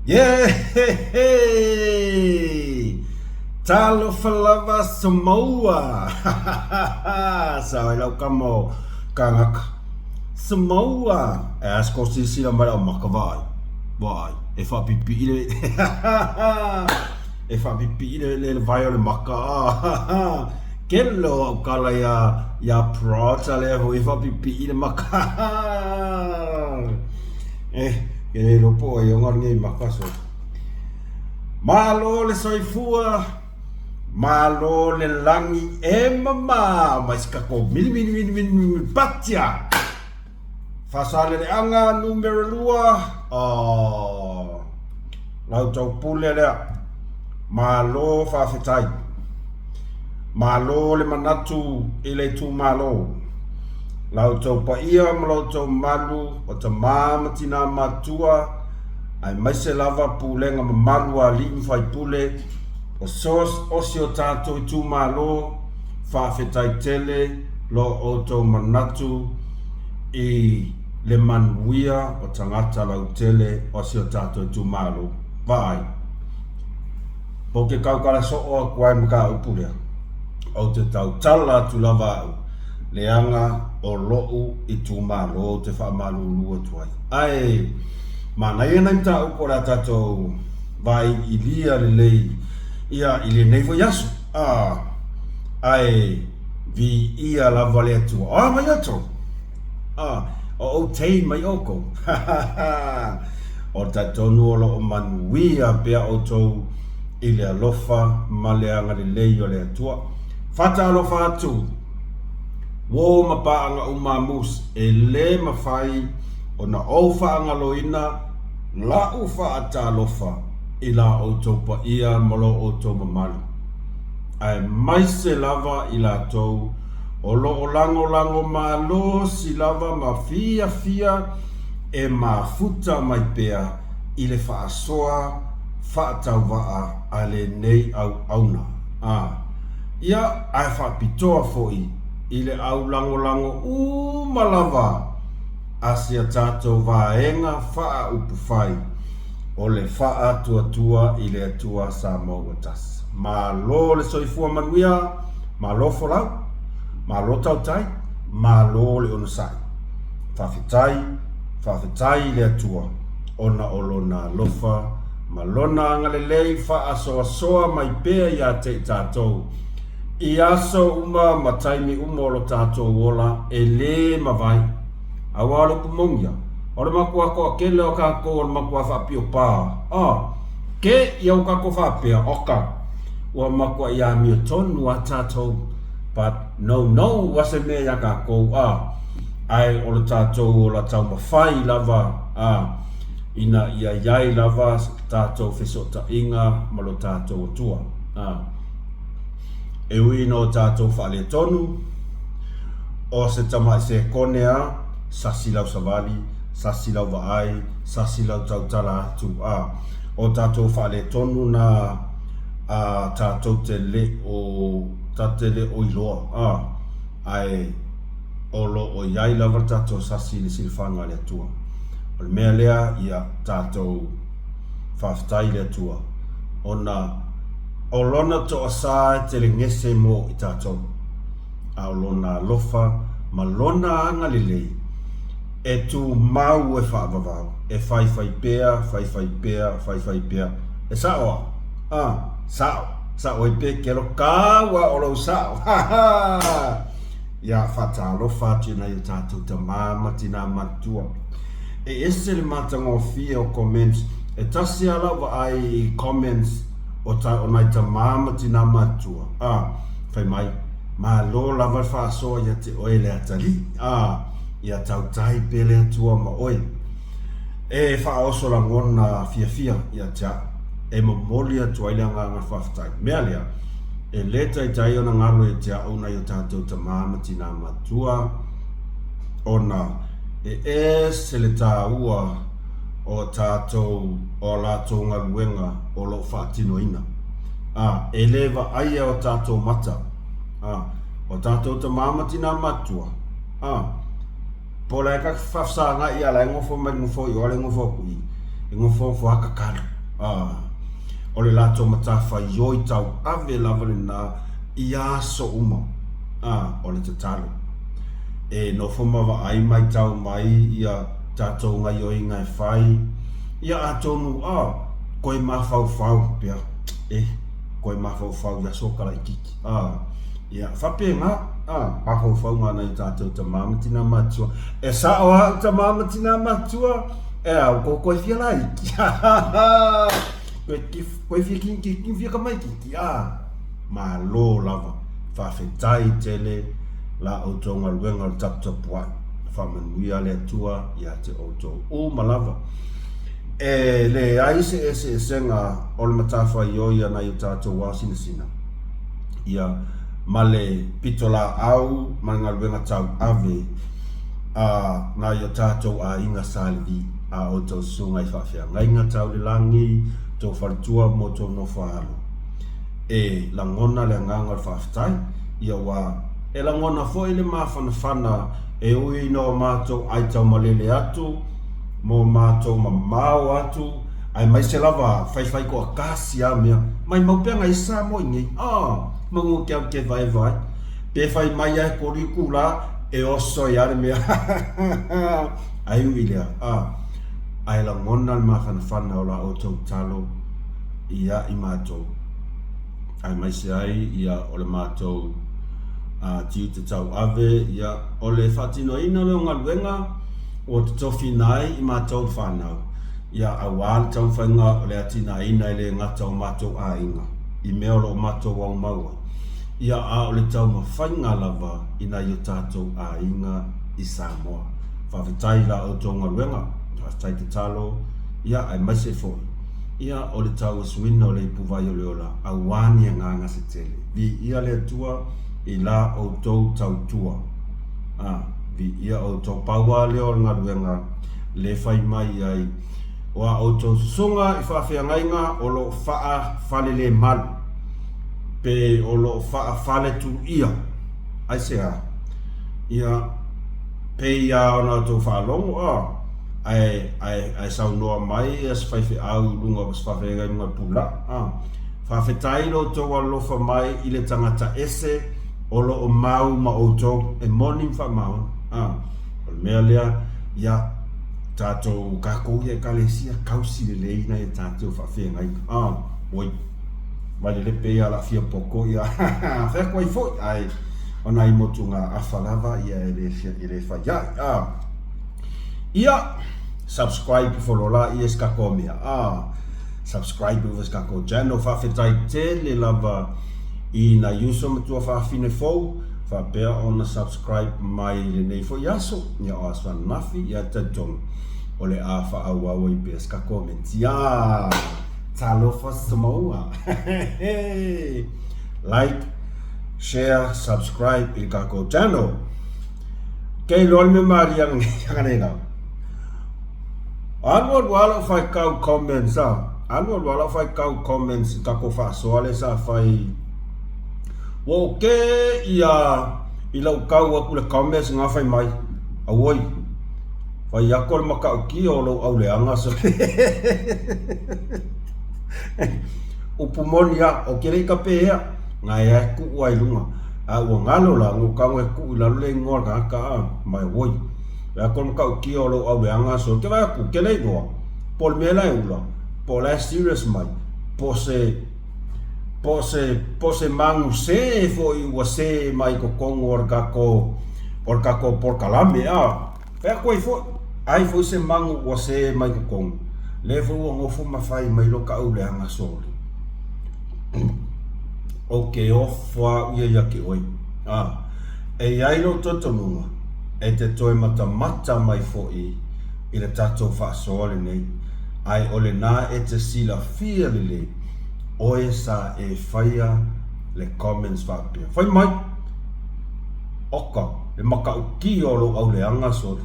Yeah! Talofa lava Samoa! Sao ai lau kama o Kangaka. Samoa! E ask ko silasila mai lau maka vaai. Vaai. E whaapipi le E whaapipi le le vai o le maka. Kelo au kala ia ia prota lea foi e whaapipi le maka. Eh, ke le iloa po o ai ona lenei maka so. Malo le soifua, malo le lagi e mamā mai se kako mili mili mili mili mili patia. Faasaleleaga numera 2, oh, lau taupule lea. Malo faafetai. Malo le manatu i le itumalo. La outou paia ma la outou mamalu o tamā ma tinā matutua, aemaise lava pulega mamalu a alii ma faipule o so o si o tatou itumalo, faafetai tele lo outou manatu i le manuia o tagata lautele o si o tatou itumalo. Vaai. Ou te tautala soo atu ai mataupu lea, ou te tautala atu lava au, leaga o lo'u itumalo ou te faamalulu atu ai. Ae manaia nai mataupu o le a tatou vailiilia lelei ia i lenei foi aso. A, ae viia lava le Atua. O a mai outou? A, o outei mai oukou. O le talitonu o lo o manuia pea outou i le alofa ma le agalelei o le Atua. Faatalofa atu, uo ma paaga uma a Moose, e le mafai ona ou faagaloina la'u faatalofa i la outou paia ma lo outou mamalu, aemaise lava i latou o lo o lagolago malosi lava ma fiafia e mafuta mai pea i le faasoa faatauvaa a lenei auauna, a ia ae faapitoa foi i le au lagolago uma lava a si a tatou vaega faaupufai o le Faatuatua i le Atua Samoa ua Tasi. Malo le soifua manuia, malo folau, malo tautai, malo le onosai. Faafetai, faafetai i le Atua ona o Lona alofa ma Lona agalelei faasoasoa mai pea ia te i tatou i aso uma ma taimi uma o lo tatou ola e lē mavae. Aua o le upu moni, o le matua toatele o tatou o le matua faapio pā, a, ke ia ua tatou faapea, oka, ua matuai amiotonu a tatou, but no no ua se mea iā tatou, a, ae o le tatou ola taumafai lava, a, ina ia i ai lava tatou fesootaiga ma lo tatou Atua, a. E ui ina o tatou faaletonu, o se tamai sekone a, sasi lau savali, sasi lau vaai, sasi lau tautala atu, a, o tatou faaletonu na a tatou te le o, ta te le o iloa, a, ae o lo o i ai lava le tatou sasi i le silafaga a le Atua. O le mea lea, ia tatou faafetai i le Atua, ona o Lona toasā e telegese mo i tatou, a o Lona alofa ma Lona agalelei e tumau e faavavau, e faifai pea, faifai pea, faifai pea. E sao a? A, sao, sao ai pea ke alo kāua o lou sao. Ha ha! Ia faatalofa atu i nai o tatou tamā ma tinā matua. E ese le matagofie o comments, e tasi a lau vaai i comments o ta o nai tamā ma tinā matua, a, fai mai, malo lava le faasoa ia te oe le atalii, a, ia tautai pea le Atua ma oe. E faaoso lagona fiafia ia te au, e momoli atu ai le agaga faafetai. Mea lea, e le taitai ona galo ia te au nai o tatou tamā ma tinā matua, ona e ese le tāua o tātou, o a latou galuega o lo o faatinoina. Ā, e le vaaia o tātou mata, ā, o tātou tamā ma tinā matua, ā, po o le a ka faafesagai ia la e nofo mai le nofo i o le nofo atu i. E nofonofo lava tatalo. O le latou matafaioi tauave lava lena i aso uma, o le tatalo. E nofo ma vaai matau mai ia tatou gaioiga e fai, ia atonu toe mafaufau pea, e toe mafaufau i aso kalaititi. Ia faapena, mafaufauga a nai o tatou tama ma tina matutua. E sao lava au tama ma tina matutua, e a ua tou toe fia laiti. Toe fia kingi fia tamaititi, a malo lava. Faafetai tele la outou galuega o le taputapuai. Faamanuia le Atua ia te outou uma lava. E leai se eseesega o le matafaioi a nai o tatou ao sinasina, ia, ma le pitolaau ma le galuega tauave a nai o tatou aiga Sa Levi, a outou susuga i faafeagaiga tau le lagi, tou faletua ma outou nofo a alo. E lagona le agaga o le faafetai, ia ua e lagona foi le mafanafana e ui ina o matou aitaumalele atu, mo matou mamao atu, aemaise lava faifai toatasi a mea, maimau pea nai Samoa i nei, ah, manu ke au ke vaevae, pe fai mai a e kolu itula, e oso ai a le mea, ae ui i lea, ah, ae lagona le mafanafana o la outou talo ia i matou, aemaise ai ia o le matou tiute tauave, ia o le faatinoina lea o galuega, Ua totofiina ai i matou le fanau, ia auā le taumafaiga o le atinaeina e le gata o matou aiga i mea o lo o matou aumau ai, ia a o le taumafaiga lava i nai o tatou aiga i Samoa. Faafetai i la outou galuega, faafetai tatalo, ia aemaise foi ia o le tauasuina o le ipuvai o le ola auā ni agaga se tele. Viia le Atua i la outou tautua. A, viia outou. Pau lava lea o le galuega le fai mai ai o a outou susuga i faafeagaiga o lo o faafalelemalu, pe o lo o faafaletuia. Aisea? Ia, pei lava ona outou faalogo, a, ae, ae, ae saunoa mai se faifeau i luga o se faafeagaiga i luga o le pulaa, a. Faafetai lo outou alofa mai i le tagata ese o lo o mau ma outou, e moni ma faamaoni. A, o le mea lea, ia, tatou, kakou ia Ekalesia, kausi lelei nai a tatou faafeagaiga. A, oi, mai lelepe ia la fia poko, ia, fai atu ai foi, ae o nai motugaafa lava, ia, e le, e le fai ai. A, ia, subscribe ifo loa la ia i se tatou mea. A, subscribe ifo i se tatou channel. Faafetai tele lava i nai uso ma tuafafine fou faapea ona subscribe mai i lenei foi aso, ia o aso ananafi, ia talitonu o le a faaauau ai pea se tatou mea. Ia, talofa Samoa! Like, share, subscribe i le tatou channel. Kei loa le mea malie ananei lava. Alu alu lava lau faitau comments a. Alu alu lava lau faitau comments i tatou faasoa lea sa fai. Ua ou kē ia i lau tau atu le comments na fai mai. Auoi, fai atu o le matautia o lou auleaga sole. Upu moni a, ou te le i kapea, na ea e tuu ai luga. A ua galo la, na ou tago e tuu i lalo le igoa o le tagata a, mai auoi. Fai atu o le matautia o lou auleaga sole. Ke vaai atu, ke le iloa, po o le mea la e ula, po o la e serious mai, po o se, po o se, po o se magu sē foi ua sē mai i totonu o le tatou, o le tatou polokalame a. Fai atu ai foi, ai foi se magu ua sē mai totonu, lea foi ua nofo ma fai mai lota auleaga sole. Ou te ofo au ia ia te oe. A, e i ai lou talitonuga, e te toe matamata mai foi i le tatou faasoa lenei, ae o lena e te silafia lelei, oe sa e faia le comments faapea. Fai mai! Oka, le matautia o lou auleaga sole.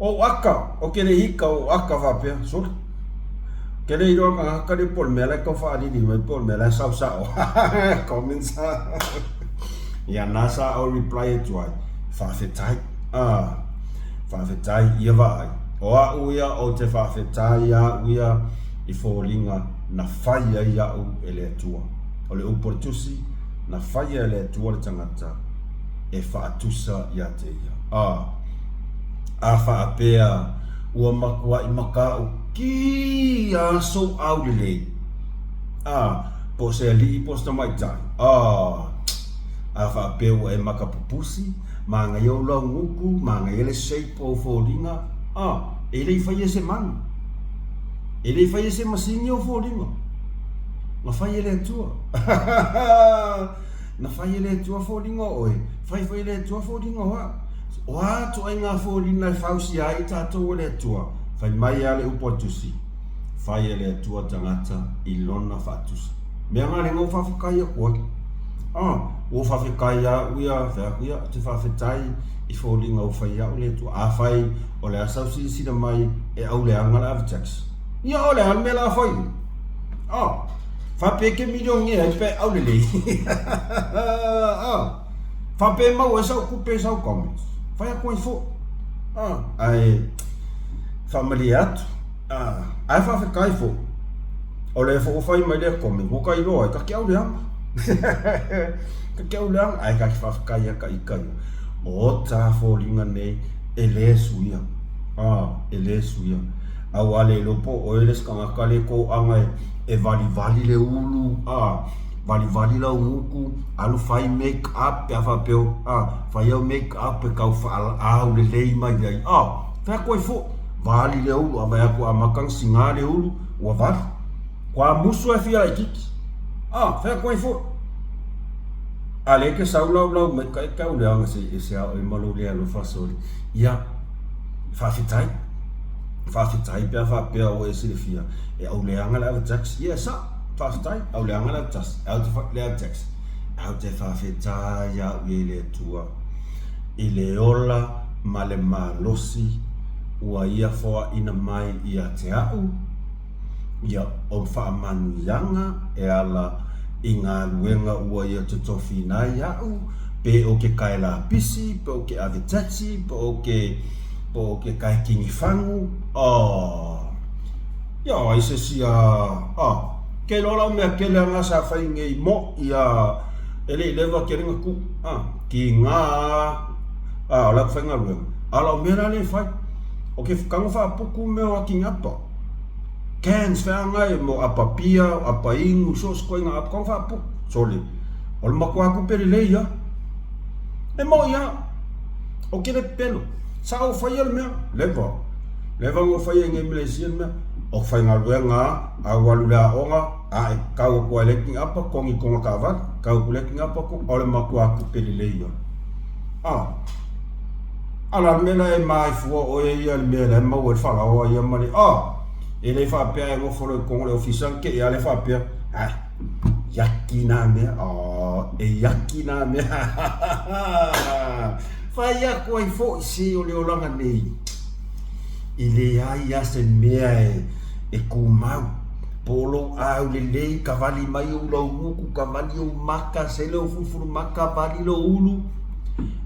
Ou aka, ou te le ika ou aka faapea, sole. Ke le iloa tagata lea po o le mea la e tau faalili mai po o le mea la e sau sao. Comments. Ia na sa ou reply atu ai, faafetai. Ah, faafetai ia vaai. O a'u ia ou te faafetai a'u ia i foliga na fai ai a'u e le Atua. O le upu a le Tusi, na faia e le Atua le tagata e faatusa ia te ia. A, a faapea ua matuai makaʻu ki a sou aulelei, a, po o se alii po o se tamaitai, a, a faapea ua e makapupusi, Manaia ou laugutu, manaia le shape o ou foliga, a, e le i faia e se manu, e le i faia e se masini ou foliga, na fai e le Atua. Na fai e le Atua foliga o oe, fai foi e le Atua foliga o au. O a ituaiga foliga e fausia ai tatou e le Atua? Fai mai lava le upu a le Tusi, fai e le Atua tagata i lona faatusa. Mea na lena ua faafetai atu ai. A, ua faafetai ia au ia, fai atu ia, ou te faafetai i foliga ua fai au le Atua. Afai o le a sau silasila mai e auleaga le ave tax. Ia o le a le mea la a fai? A, faapea ke milionea ai pe aulelei. A, faapea e maua ai sau tupe i sau comments. Fai atu ai foi. A, ae faamalie atu. A, ae faafetai foi. O lea foi ua fai mai lea comment, ua ta iloa ai, ta te auleaga. Ta te auleaga, ae ta te faafetai ia ta ita ia. O ta foliga nei, e le suia. A, e le suia. Aua le iloa po o oe le isi tagata le toaga e valivali le ulu, a, valivali lau gutu, alu fai make up pe a faapea, a, fai au make up e tau faaaulelei mai ai, a, fai atu ai foi, vali le ulu, a vaai atu ua amata ona siga le ulu, ua vali. Kua musu e fia laititi. A, fai atu ai foi. A lea ke sau lau lau mai kai kau leaga se i ese a oe ma lou le alofa sole. Ia, faafetai. Faafetai pe a faapea ua e silafia e auleaga le ave taxi. Ia, e sao. Faafetai, auleaga le ave taxi. Le ave taxi. Ae ou te faafetai au i le Atua i le ola ma le malosi ua ia foaina mai ia te a'u, ia o faamanuiaga e ala i galuega ua ia totofiina ai a'u, pe o ke kae lapisi, pe o ke ave taxi, pe o ke, pe o ke kae kinifagu, oh, ia o ai se isi a, oh, ke iloa lau mea kele aga sa fai nei mo ia e le i leva kele na ku, ah, kiga a, o le aufaigaluega, a o lau mea la lea e fai, o ke tago faaputu mea o akigapa, cans feaga e mo apa pia, apa inu, so o se ituaiga apa, tago faaputu, sole, o le matua tupe lelei lava. E moi lava, ou te le pepelo, sa ou faia le mea, leva, leva ona ou faia i inei i Malaysia le mea, o faigaluega lava, a ua alu i le aoga, ae tau atu lava i le isi apa, togi kona taavale, tau atu i le isi apa, o le matua tupe lelei lava. A, a la le mea la e ma ai fua oe ia le mea la e maua ai le falaoa ia ma le, a, e le faapea e nofo loa i totonu o le ofisa na te i a le faapea, ai, iaki nā mea, a, e iaki nā mea, fai atu ai foi se o le olaga nei, e leai a se mea e, e tumau. Po o lou aulelei, ka wali mai ou lauguku, ka wali ou maka, sele ou fulufulu maka, wali lou ulu,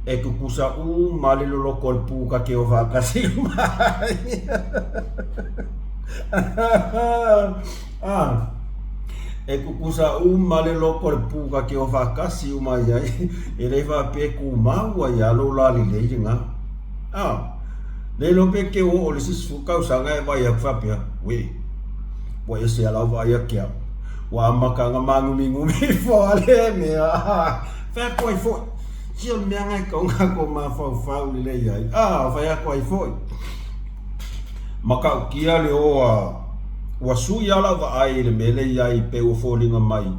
e tutusa uma le loloko o le pūkake o whaakasi mai. ah, e tutusa uma le loko o le pūkake o whaakasi uma ai, e le whaapea kūmau ai a lou lalelei lena. Ah, le iloa pe ke oo i le isi sefulu tausaga e vaai atu faapea, uē, ua ese lava lau vaai ake au. Ua amata ona māgumigumi ifo a lea mea. Fai atu ai foi, se o le mea lena e tatau ona tatou mafaufau lelei ai. Ah, fai atu ai foi. Matautia le o a ua sui lava lau vaai i le mea lea i ai pei ua foliga mai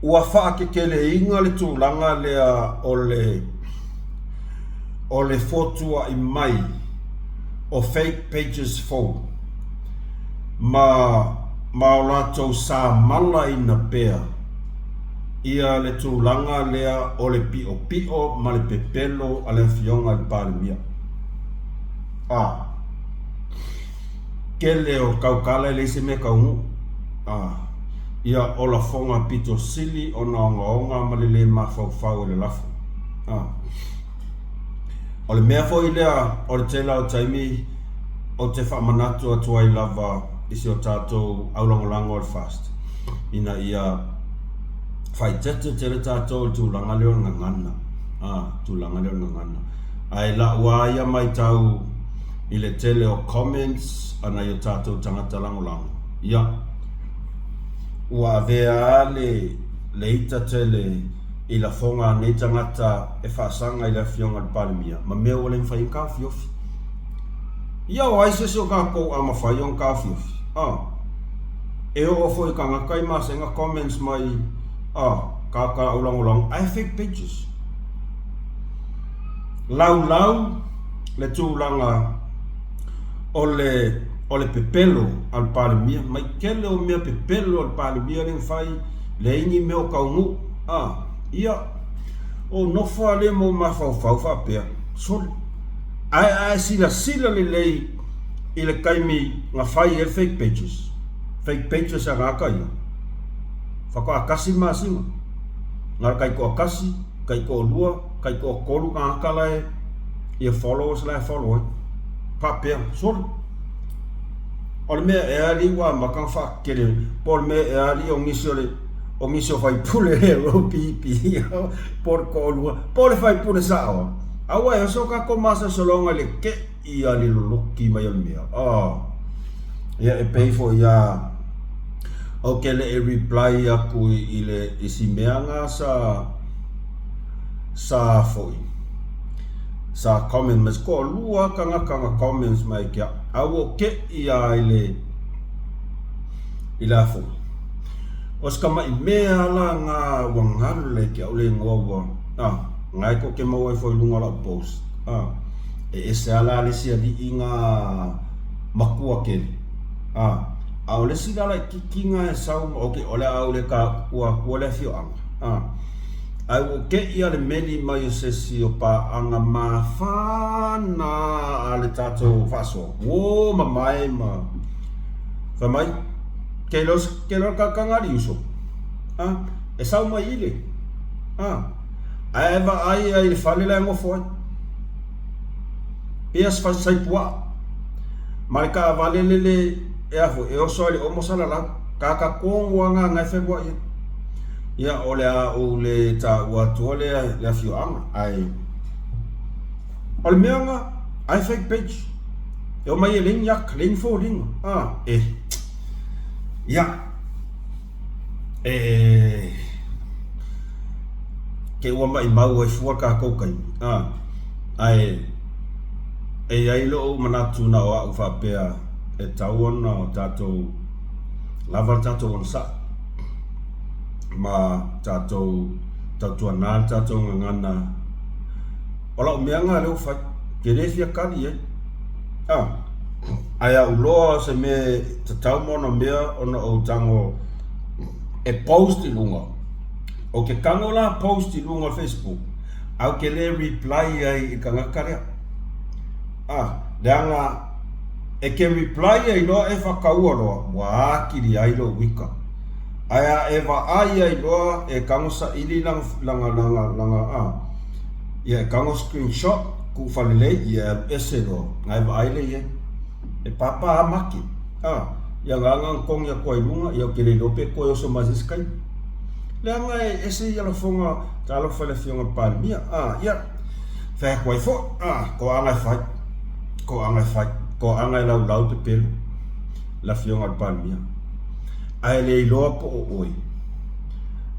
ua faakekeleina le tulaga lea o le o le fotuaʻi mai o fake pages fou ma ma o latou samalaina pea ia le tulaga lea o le piʻopiʻo ma le pepelo a le Afioga i le Palemia. A. Kele o tautala e leai se mea taunuu. A. Ia o lafoga pito sili ona ogaoga ma le lē mafaufau e le lafo. A. O le mea foi lea o le tele o taimi Ou te faamanatu atu ai lava i si o tatou aulagolago o le FAST ina ia faaeteete tele tatou i le tulaga lea o le gagana, a, tulaga lea o le gagana. Ae i lau lava ia matau i le tele o comments a nai o tatou tagata lagolago, ia, ua avea lava le, le ita tele i lafoga a nei tagata e faasaga i le Afioga i le Palemia ma mea ua le mafai ai ona taofiofi. Ia o ai se isi o tatou a mafai ona taofiofi? A. E oo foi i tagata i masega comments mai a tagata au lagolago ae fake pages. Laulau le tulaga o le o le pepelo a le Palemia mai tele o mea pepelo a le Palemia lea na fai leai ni mea o taunuu a ia ou nofo lava lea ma ou mafaufau faapea sole Ae a e silasila lelei i le taimi na fai ai le fake pages, fake pages a gata ia, faatoa tasi le masina, na o le taitoatasi, taitoalua, taitoatolu tagata la e, ia followers la e follow ai. Faapea, sole. O le mea ea alii ua amata ona faakele, po o le mea ea alii o nisi o le, o nisi o faipule e OPP, po o le toalua, po o le faipule sao. Aua e oso tatou masalosaloga i le te'i a le loloki mai o le mea. Oh. Ia e pei foi a ou te le i reply atu i le i si mea na sa sa foi sa comment mai se toalua tagata na comments mai ke au a ua te'i a i le i le a foi o se tama'i mea la na ua galo le ke au le igoa ua ah Nga e koke maua ai foi i luga o lau post. A, e ese a la le isi alii nga makua tele. A, a o le isi la laititi nga e sau ma, okay, o le a ou le taua atua le afioaga. A, ae ua tei a le meli mai o se isi o paaga mafana a le tatou faasoa, uo mamae ma fai mai, ke iloa, ke iloa le tagata alii uso. A, e sau mai i le, a, Ae vaai ai i le fale la e nofo ai. Pea se sai puaa. Ma le taavale lele e a foi, e oso ai le omo salalau. Tata tonu lava na na e feluai ai. Ia, o le a ou le taua atua le, le afioaga, ae o le mea na, ae fake page. E omai e leai ni aka, leai ni foliga. A, e, ia. E te ua maʻimau ai fua kākou taimi, a, ae e i ai loʻu manatu na o aʻu faapea e tau ona o tatou lava le tatou onosai ma tatou tautuana le tatou gagana. O lau mea lena lea ua fai, ke le fia kali ai. A, ae a ou loa se mea e tatau ma ona mea ona ou tago e post i luga, o ke tago la post i luga o le Facebook, ae ou te le reply ai i le tagata lea. A, leaga e ke reply ai loa e faataua loa, ua atili ai lou ika. Ae a e vaai ai loa e tago saili lana, lana, lana, lana, a, Ia e tago screenshot ku falelei ia e alu ese loa na e vaai lea i ai. E pāpā a make. A, ia ngāngā na togi atu ai luga, ia ou te le iloa pe toe oso mai se isi taimi. Leaga e ese ia lafoga talofa i le afioga i le Palemia. A, ia, fai atu ai foi, a, toaga e fai, toaga e fai, toaga e laulau pepelo le afioga i le Palemia. Ae le iloa po o oe.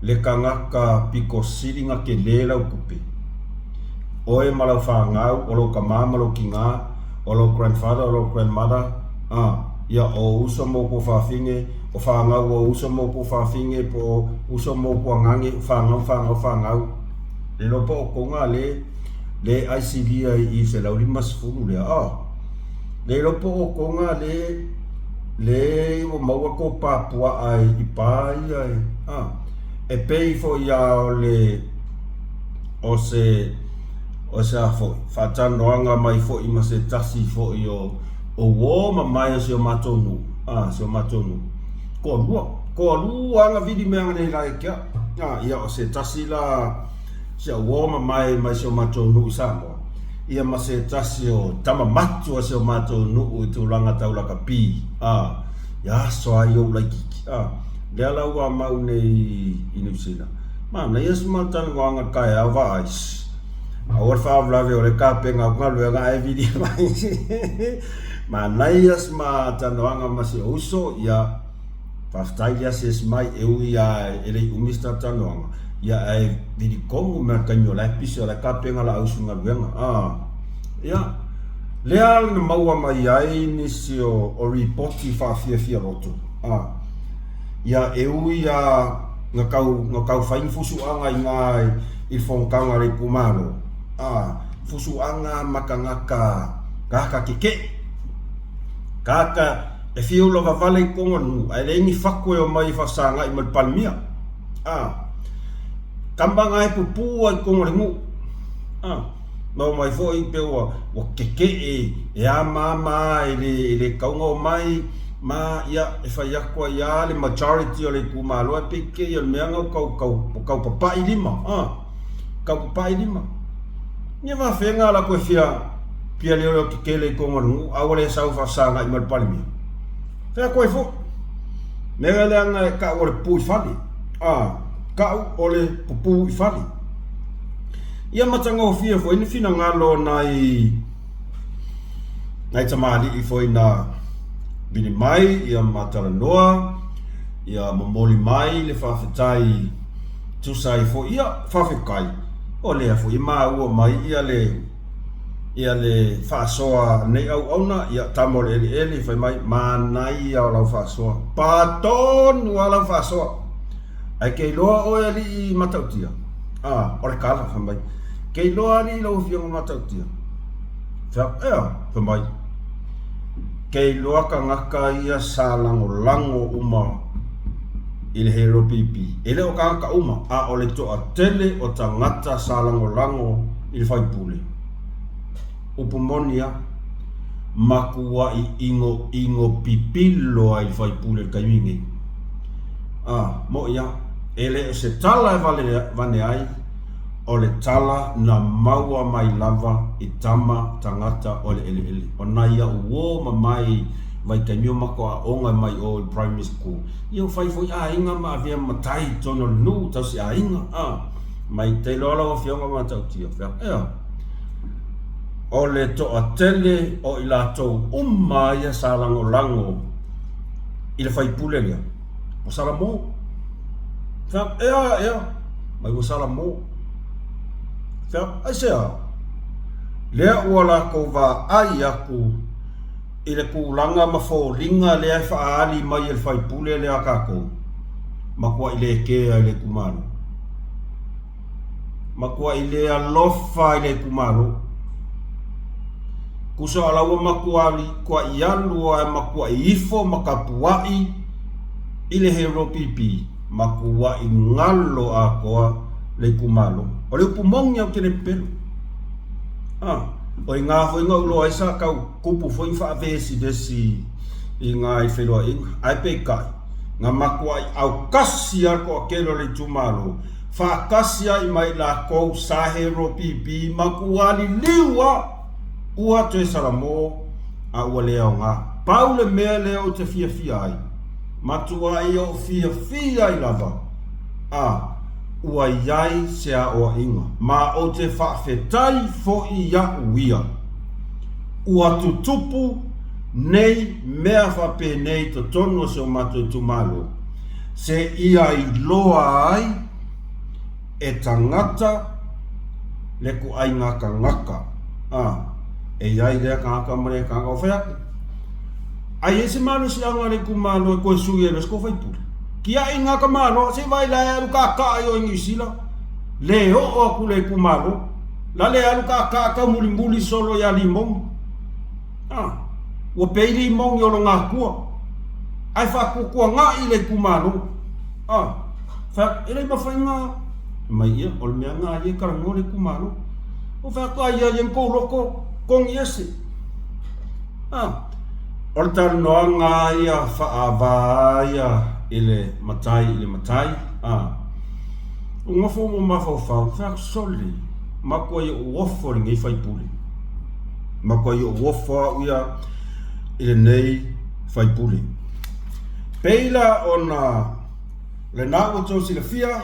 le tagata pito sili na tele lau tupe. Oe ma lau fanau, o lou tama ma lou tina, o lou grandfather, o lou grandmother, a, ia, o uso ma outou fafine, o fanau o uso ma outou fafine, po o uso ma outou agage, o fanau, fanau, fanau. Le iloa po o outou na le, le ai silia i 150 lea, a. Le iloa po o outou na le, Le ua maua kou pā puaʻa i pā ia e, a, e pei foi a o le, o se, o se a foi, faatalanoaga mai foi ma se tasi foi o, o uō mamae o si o matou nuu, a, si o matou nuu. Toalua, toalua lava na vili mea nei la ia te au. A, ia o se tasi la, si au uō mamae mai si o matou nuu i Samoa. Ia ma se tasi o tama matua si o matou nuu i tulaga tau lakapi, a, ia aso ai ou laititi, a, lea la ua mau nei i Niu Sila. Manaia si matalanoaga taeao vaai, aua le faalavelave o le tapena atu galuega ae vili mai. Manaia si matalanoaga ma si ou uso, ia, Faafetai le asiasi mai, e ui lava e le i umi se talatalanoaga, ia ae vili tonu mai le taimi o la e pisi o la e tapena laausu i galuega. A, ia, lea na maua mai ai nisi o, o ripoti faafiafia loto. A, ia e ui lava na tau, na tau fai ni fusuaga i ina i le fonotaga a le itumalo, a, fusuaga ma tagata, tagata tetee, tagata E fia ula vavale i totonu o le nuu, ae leai ni fatu e omai e faasagai ma le Palemia. A, tama na e pupuu lava i totonu o le nuu. A, na omai foi pei ua, ua tetee, e amaama lava e le, e le tatau ona omai, ma ia, e fai atu ai lava le majority o le itumalo, ae pei kei o le mea na ua tau, tau, ua tau papai lima. A, tau papai lima. Ia faafeaga latou e fia fia leoleo tetele i totonu o le nuu a ua le sau e faafesagai ma le Palemia? Fai atu ai foi. Mea leaga e kau o le pupu i fale. A, kau o le pupu i fale. Ia matagofie foi ni finagalo o nai nai tamalii foi na vili mai ia ma talanoa ia momoli mai le faafetai tusa ai foi ia faafetai o lea foi e maua mai ia le ia le faasoa a lenei auauna ia tama o le eleele fai mai manaia o lau faasoa pa tonu a lau faasoa ae ke iloa oe alii matautia a o le kala fai mai ke iloa alii lau afioga matautia fai ea fai mai ke iloa tagata ia sa lagolago uma i le Hero PP. E le o tagata uma, a o le toatele o tagata sa lagolago i le faipule. Upu moni a, matuai inoino pipilo ai le faipule i le taimi nei. A, moi a, e le o se tala e vane ai, o le tala na maua mai lava i tama tagata o le eleele. O nai a'u uo ma mai vaitaimi o matou aoga mai o i le primary school, ia ua fai foi aiga ma avea matai i totonu o le nuu, tausi aiga, a, mai te iloa lau afioga matautia, fea, ea, o le toatele o i latou uma ia sa lagolago i le faipule lea, ua salamo. Fea, ea, ea, mai ua salamo. Fea, aisea? Lea ua latou vaai atu i le tulaga ma foliga lea e faaali mai e le faipule lea a tatou, matuai le kea i le itumalo. Matuai le alofa i le itumalo. Tusa o la ua matuai tuai alu a e matuai ifo ma tapuai i le Hero PP, matuai galo atoa le itumalo. O le upu moni lava ou te le pepelo. Ah, o i ngā foi na ou iloa ai sa tau kupu foi ni faavesivesi i ngā i feiloaiga. Ae peitai, na matuai autasi lava le toatele o le itumalo, faatasi ai ma i latou sa Hero PP ma tualiliu lava ua toe salamo a ua le aoga. Pau le mea lea ou te fiafia ai, matuai ou fiafia ai lava, a ua i ai se aoaiga, ma ou te faafetai foi iaʻu ia. Ua tutupu nei mea faapenei i totonu o si o matou itumalo, se ia iloa ai e tagata le kuaiga tagata, a, e i ai lea tagata ma lea tagata. Ua fai atu, a i ai se malosiaga a le itumalo e toe sui ai loa se tou faipule, kiai gā ka malo, se i vaai la e alu kakaa i o i Niu Sila, le oo atu le itumalo. La le alu kaakaa taumulimuli solo iā Limogi. A, ua pei Limogi o lona akua, ae faatuatuagaʻi le itumalo. A, fai atu, e le mafai na, fai mai, ia, o le mea na ia e talanoa le itumalo. Ou fai atu, ai ia, ia ni tou loto, togi ese. A, o le talanoaga ia faaava ia i le matai i le matai, a, Ua nofo ma mafaufau, fai atu, Sole, matua i ou ofo i lenei faipule. Matuai ou ofo au ia i lenei faipule. Pei la ona lena ua outou silafia,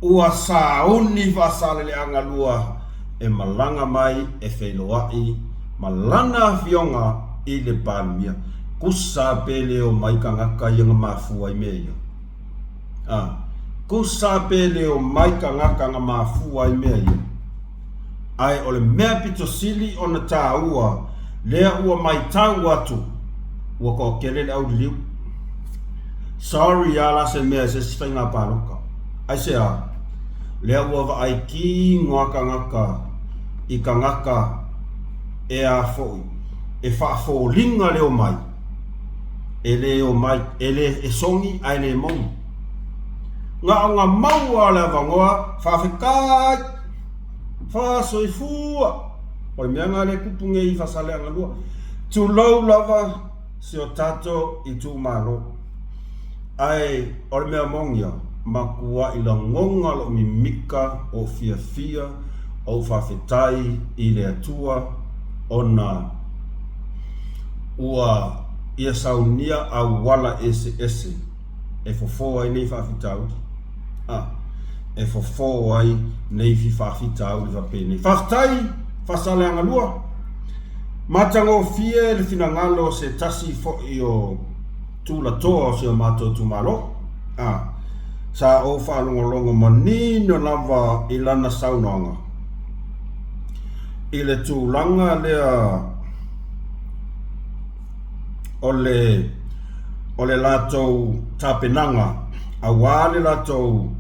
ua sauni Faasaleleaga 2 e malaga mai e feiloai ma lana afioga i le Palemia. Tusa pe le omai tagata ia na mafua ai mea ia. A, tusa pe le omai tagata na mafua ai mea ia. Ae o le mea pito sili ona taua lea ua maitau atu ua toatele le auliliu. Sorry a la se mea i se isi faiga palota. Aisea? Lea ua vaai kino a tagata i tagata e a foi e faafoliga le omai e le omai e le e sogi ae le moni. Na ona maua o le avanoa faafetai faasoifua o le mea lena lea e tupu nei i Faasaleleaga 2. Tulou lava si o tatou itumalo. Ae o le mea moni lava, matuai lagona lou mimita o fiafia ou faafetai i le Atua ona ua ia saunia auala eseese e fofo ai nei faafitauli. A, e fofo ai nei faafitauli faapenei. Faafetai Faasaleleaga 2. Matagofie le finagalo o se tasi foi o tulatoa o si o matou itumalo. A, sa ou faalogologo manino lava i lana saunoaga i le tulaga lea o le o le latou tapenaga aua le latou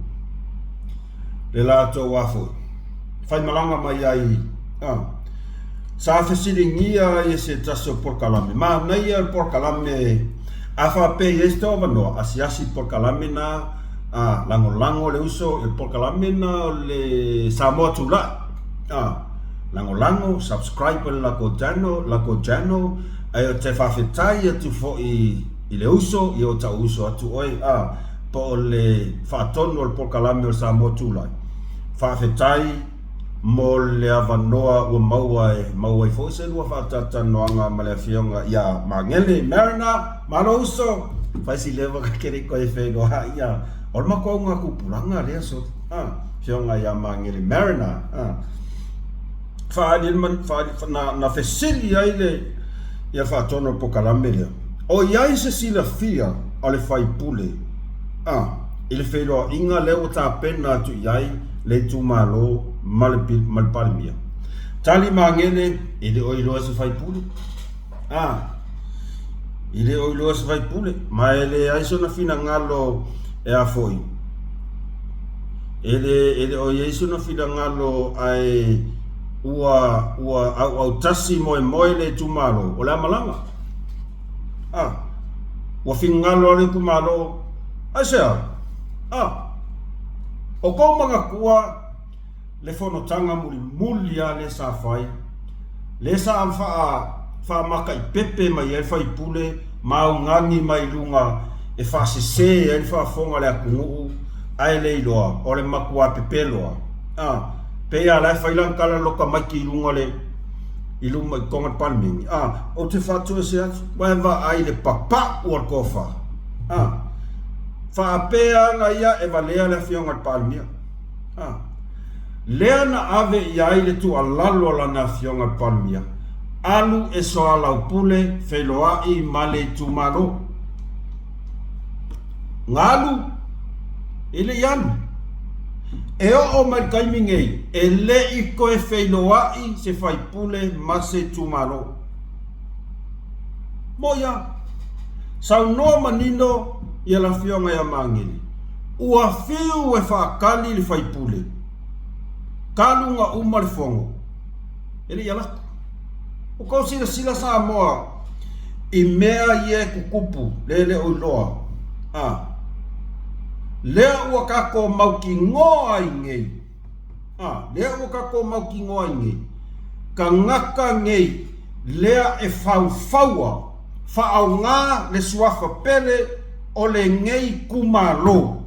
le latou a foi faimalaga mai ai a sa fesiligia ai e se tasi o polokalame manaia le polokalame a faapea e i ai se tou avanoa asiasi polokalame na a lagolago le uso i le polokalame na o le Samoa Tulai a lagolago subscribe i le latou channel latou channel ae ou te faafetai atu foi i le uso ia o tau uso atu oe a po o le faatonu o le polokalame o le Samoa Tulai faafetai mo le avanoa ua maua e maua ai foi se lua faatalatalanoaga ma le afioga ia Magele Mariner malo uso fai si leva ka kere koe feiloai ia o le matou augatupulaga lea soli a afioga ia Magele Mariner a faaali na, na fesili ai le ia faatonu o le polokalame lea o i ai se silafia a le faipule a i le feiloaiga lea ua tapena atu i ai le itumalo ma le, ma le Palemia. Tali Magele, e le o iloa se faipule. A, e le o iloa se faipule, ma e leai sona finagalo e a foi. E le, e le o i ai sona finagalo ae ua, ua auautasi moemoe le itumalo, o le a malaga. A, ua finagalo lava le itumalo, aisea? A, o kou manatua le fonotaga mulimuli lava lea sa fai, lea sa faamataipepe mai ai le faipule ma augani mai luga e faasese ai le faafofoga a le atunuu ae le iloa o le matua pepelo lava. A, pei lava la e fai lana tala loka maiki i luga o le i luma i totonu o le Palemene. A, ou te faatoese atu, ua e vaai i le papau o le tofa. A, faapea ana ia e valea le Afioga i le Palemia. A, lea na ave i ai le tuualalo a lana Afioga i le Palemia, alu e soalaupule feiloai ma le itumalo. Galu, e le i alu. E oo mai le taimi nei, e le i toe feiloai se faipule ma se itumalo. Moʻi lava. Saunoa manino ia le Afioga ia Magele, ua fiu e faatali le faipule, talu na uma le fono, e le i alu atu. Ua tou silasila Samoa i mea ia e tutupu le le o iloa, a lea ua tatou mautinoa ai nei, a lea ua tatou mautinoa ai nei, tagata nei lea e faufaua faaaoga le suafa pele o lenei itumalo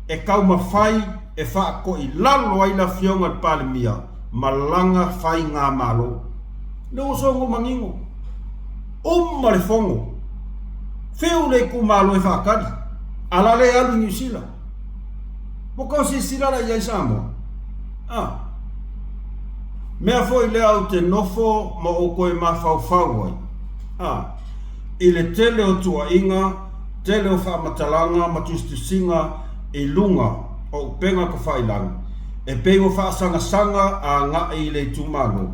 e taumafai e faatoilalo ai le Afioga i le Palemia ma lana faigamalo. Lea ua sogo manino. Uma le fono. Fiu le itumalo e faatali. A la le alu i Niu Sila. Ua tau silasila la i ai Samoa. A. Mea foi lea ou te nofo ma ou toe mafaufau ai. A. I le tele o tuuaiga, tele o faamatalaga ma tusitusiga i luga o upega tafailagi, e pei ua faasagasaga agai i le itumalo.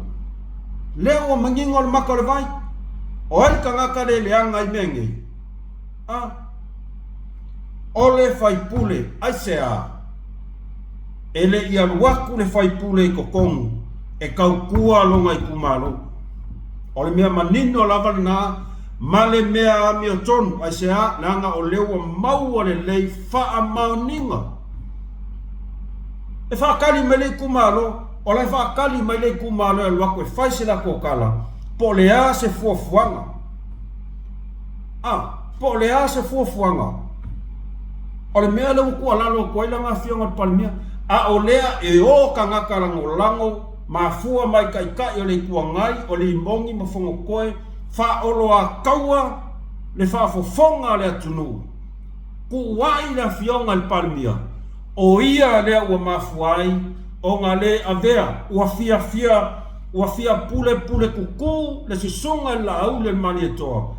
Lea ua manino le maka o le vai. O ai le tagata le leaga i mea nei? A. O le faipule, aisea? E le i alu atu le faipule i totonu e tautua lona itumalo. O le mea manino lava lena ma le mea amiotonu, aisea? Leaga o lea ua maua lelei faamaoniga. E faatali mai le itumalo, o la e faatali mai le itumalo e alu atu e fai se latou tala, po o le a se fuafuaga. A, po o le a se fuafuaga? O le mea lea ua tuualalo atu ai lana afioga i le Palemia, a o lea e o tagata lagolago mafua mai Taitai o le Itu Agai, o Limoni ma Fonotoe, faaoloataua le faafofoga a le atunuu, tuuai le afioga i le Palemia, o ia lea ua mafua ai ona le avea, ua fiafia Ua fia pulepule kuku le susuga i le Laauli o le Malietoa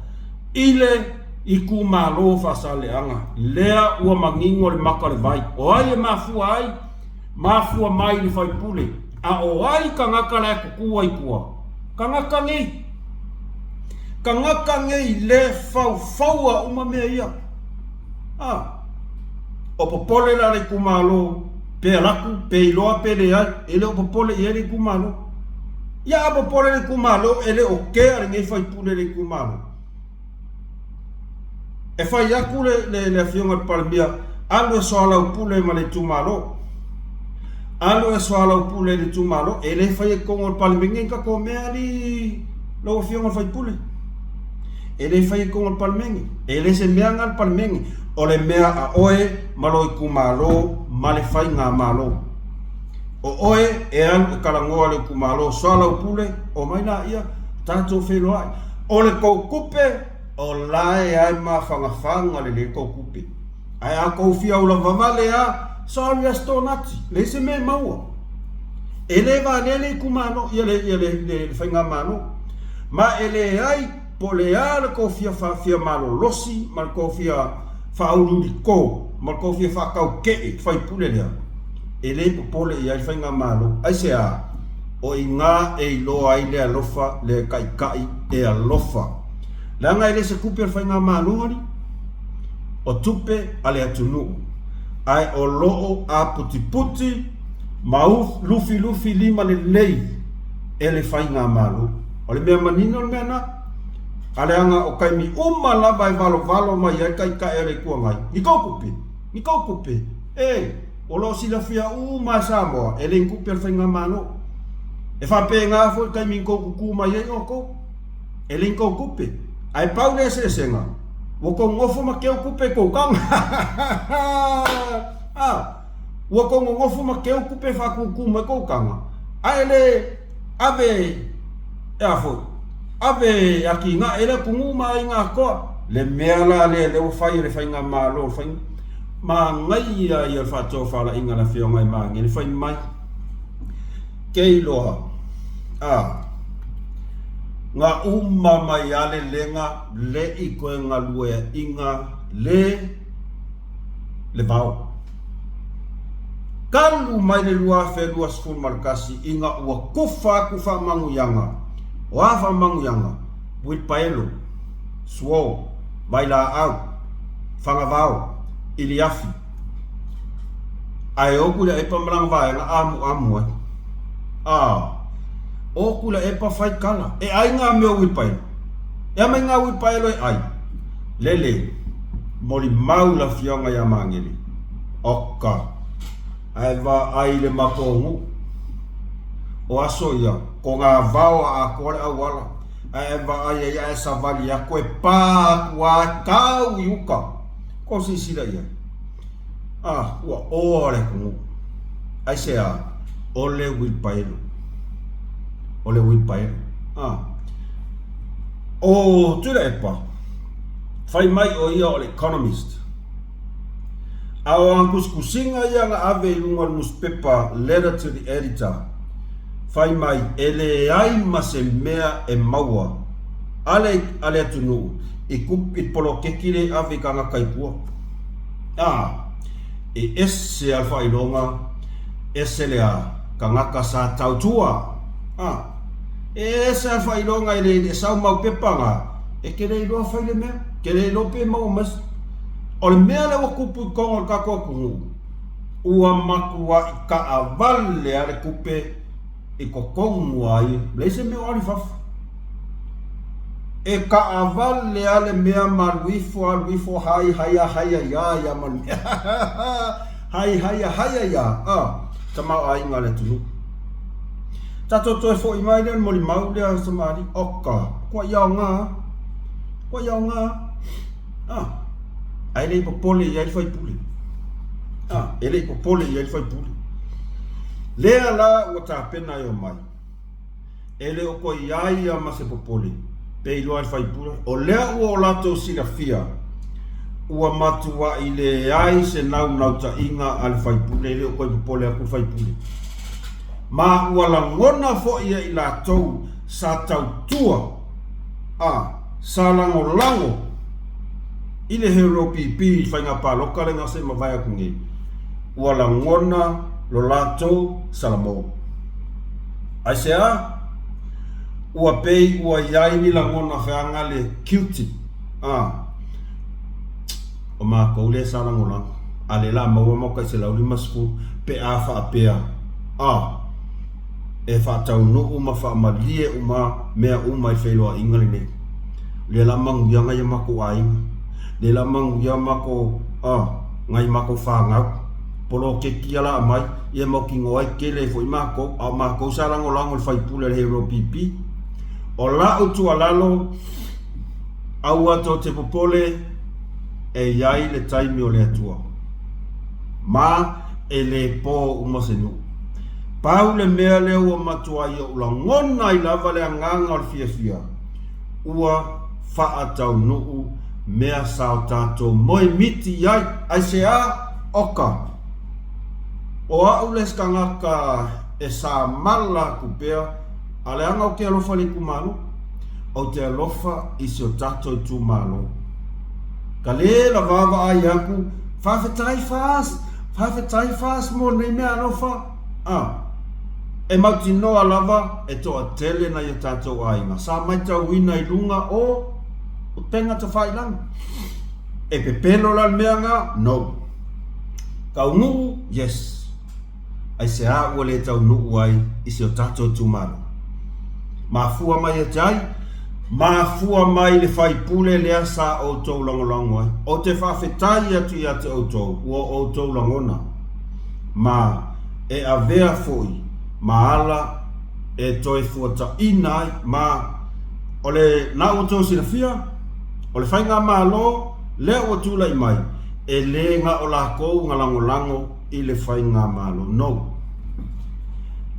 i le itumalo o Faasaleleaga lea ua manino le maka o le vai. O ai e mafua ai? Mafua mai i le faipule. A o ai tagata la e kuku ai tua? Tagata nei. Tagata nei le faufaua uma mea ia. A. O popole la le itumalo Pe alaku, pe iloa, pe leai, e le o popole i ai le itumalo. Ia a popole le itumalo, e le o kea lenei faipule i le itumalo. E fai atu le, le, le afioga i le Palemia, alu e soalaupule ma le itumalo. Alu e soalaupule i le itumalo, e le faia i totonu o le Palemene ni tatou mea alii lau afioga i le faipule. E le faia i totonu o le Palemene. E le se mea na le Palemene. O le mea a oe ma lou itumalo ma le faigamalo. O oe e alu e talanoa i le itumalo soalaupule, omai laia, tatou feiloai. O le tou tupe, o la e ae mafanafana lelei tou tupe. Ae a tou fia ula vavale a, sorry as tonati, leai se mea e maua. E le valea le itumalo, ia le, ia le, le, le faigamalo. Ma e leai po o le a le tou fia, fia malolosi ma le tou fia faauliuliko ma le tou fia faatauke'e faipule lea, e le popole i ai le faigamalo. Aisea? O i ina e iloa ai le alofa le taitai e alofa. Leaga e le se tupe a le faigamalo alii, o tupe a le atunuu, ae o lo o aputiputi ma lufilufi lima lelei e le faigamalo. O le mea manino le mea lena. A leaga o taimi uma lava e valovalo mai ai taitai a le Itu Agai, ni kou tupe, ni kou tupe, e, o lo o silafia uma e Samoa, e le ni tupe a le Faigamalo. E faapena foi le taimi na tou tutu mai ai outou, e le ni kou tupe. Ae pau le eseesega, ua tou nofo ma keu tupe i tou taga. A, ua tou nonofo ma keu tupe e faatutu mai tou taga, ae le Ave e a foi? Ave e atinae le atunuu ma aiga atoa. Le mea la lea lea ua fai e le faigamalo o le faiga manaia ia o le faatofalaiga a le afioga i Magele fai mai ke iloa a nga uma mai a le lega le i koe galueaiga le le vao. Talu mai le 2021 ina ua kufa atu faamanuiaga, o a faamanuiaga? Uilipaelo, suo, vailaau, fagavao, iliafi. Ae o Tuilaepa ma lana vaega amuamu ai. A, o Tuilaepa fai tala, e ai ngā mea o uilipaelo. E amai ngā uilipaelo e ai. Lele, molimau le afioga ia Magele. Oka, ae vaai i le matou nuu. O aso ia, ko ngā vao a atoa le auala, ae e vaai ai ae savali atu e pā atu a e tau i uka. Ko silasila i ai. Ah, ua oa le atunuu. Aisea? O le uilipaelo. O le uilipaelo. A. ʻO Tuilaepa, fai mai ʻo ia o le economist. A o ana tusitusiga ia na ave i luga o le nusipepa Letter to the Editor, fai mai e leai ma se mea e maua a le, a le atunuu i kup, i poloketi le ave i tagata i tua. A, e ese a le faailoga, ese le a, tagata sa tautua. A, e ese a le faailoga e le, e sau mau pepa na, e te le iloa fai le mea, te le iloa pe maua mai se. O le mea lea ua tupu i totonu o le tatou atunuu, ua matuai taavale lava le tupe i totonu lava ia, leai se mea o alu i fafo. E taavale lava le mea ma alu ifo, alu ifo, hai hai a hai ai a ia ma le mea hai hai a hai ai a, a, tamaoaiga a le atunuu. Tatou toe foi mai lea i le molimau lea Samaria, oka, kua i aoga, kua i aoga. Ah, ae le i popole i ai le faipule. Ah, e le i popole i ai le faipule. Lea la ua tapena e omai. E le o toe i ai ia ma se popole, pe iloa e le faipule. O lea ua o latou silafia, ua matuai leai se naunautaiga a le faipule, e le o toe popole atu le faipule. Ma ua lagona foi e i latou sa tautua a sa lagolago i le HLPP i le faiga palota lea na se i mavae atu nei, ua lagona lo latou salamo. Aisea? Ua pei ua i ai ni lagona feaga le guilty, a o matou lea sa lagolago, a lea la maua ma tai 150 pe a faapea, a. e faataunuu ma faamalie uma mea uma i feiloaiga lenei. Lea la manuia nai o matou aiga, lea la manuia matou a nai matou fanau. Poloketi ia la aumai, ia mautinoa ai tele ai foi matou, a o matou sa lagolago i le faipule a le HRPP. O lau tuualalo, aua tou te popole, e i ai le taimi o le Atua. Ma e le po uma se nuu. Pau le mea lea ua matuai ou lagona ai lava le agaga o le fiafia, ua faataunuu mea sa o tatou moemiti i ai. Aisea? Oka! O au le isi tagata e samala atu pea, a leaga ou te alofa i le itumalo, ou te alofa i si o tatou itumalo. Ka le la vaavaai atu, faafetai FAST, faafetai FAST mo nei mea alofa. A, e mautinoa lava e toatele nai o tatou aiga sa maitauina i luga o upega tafailagi. E pepelo la le mea nga? No. Taunuu? Yes. Aisea ua le taunuu ai i si o tatou itumalo? Mafua mai ia te ai? Mafua mai le faipule lea sa outou lagolago ai. Ou te faafetai atu ia te outou ua outou lagona, ma e avea foi ma ala e toe fuataina ai, ma o le na ua outou silafia, o le faigamalo lea ua tulai mai, e le na o lakou na lagolago i le faigamalo. No.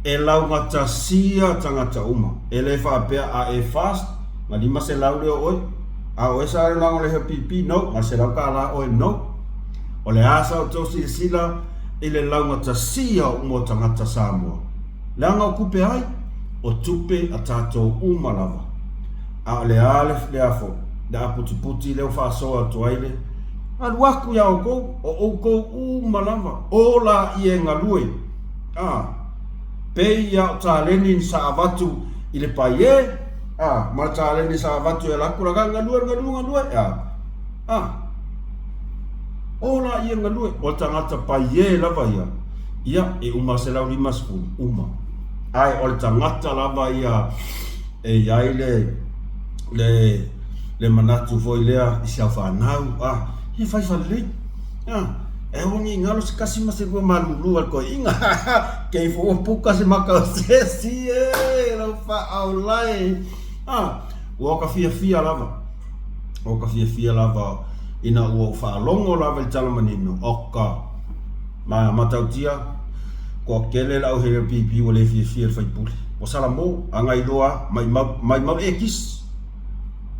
E laugatasia tagata uma. E le faapea a e fast, na 500 lea o oe. A o oe sa lagolago i le HPP, no, na $100 oe, no. O le a sa outou silasila i le laugatasia uma o tagata Samoa. Leaga o tupe ai? O tupe a tatou uma lava. A o le a le, le a foi, le aputiputi lea ua faasoa atu ai le alu atu iā outou, o outou uma lava, o laia e galue, a, pei ia o taleni sa avatu i le paie, a, ma le taleni sa avatu e ala atu la galue, galue, galue, a, a, o laia e galue, o le tagata paie lava ia, ia, e uma 150, uma. Ae o le tagata lava ia e i ai le, le, le manatu foi lea i si au fanau, a, ia fai falelei, a, e aua ne i galo se tasi ma se lua malulu a le toeaina, kei fo ua puka se maka o se esi, e, lau faaolae, a, ua ka fiafia lava, ua ka fiafia lava ina ua ou faalogo lava i le tala manino, oka, ma matautia, toatele le au HLPP ua le fiafia i le faipule. Ua salamo, a gailoa maimau, maimau le ekisi.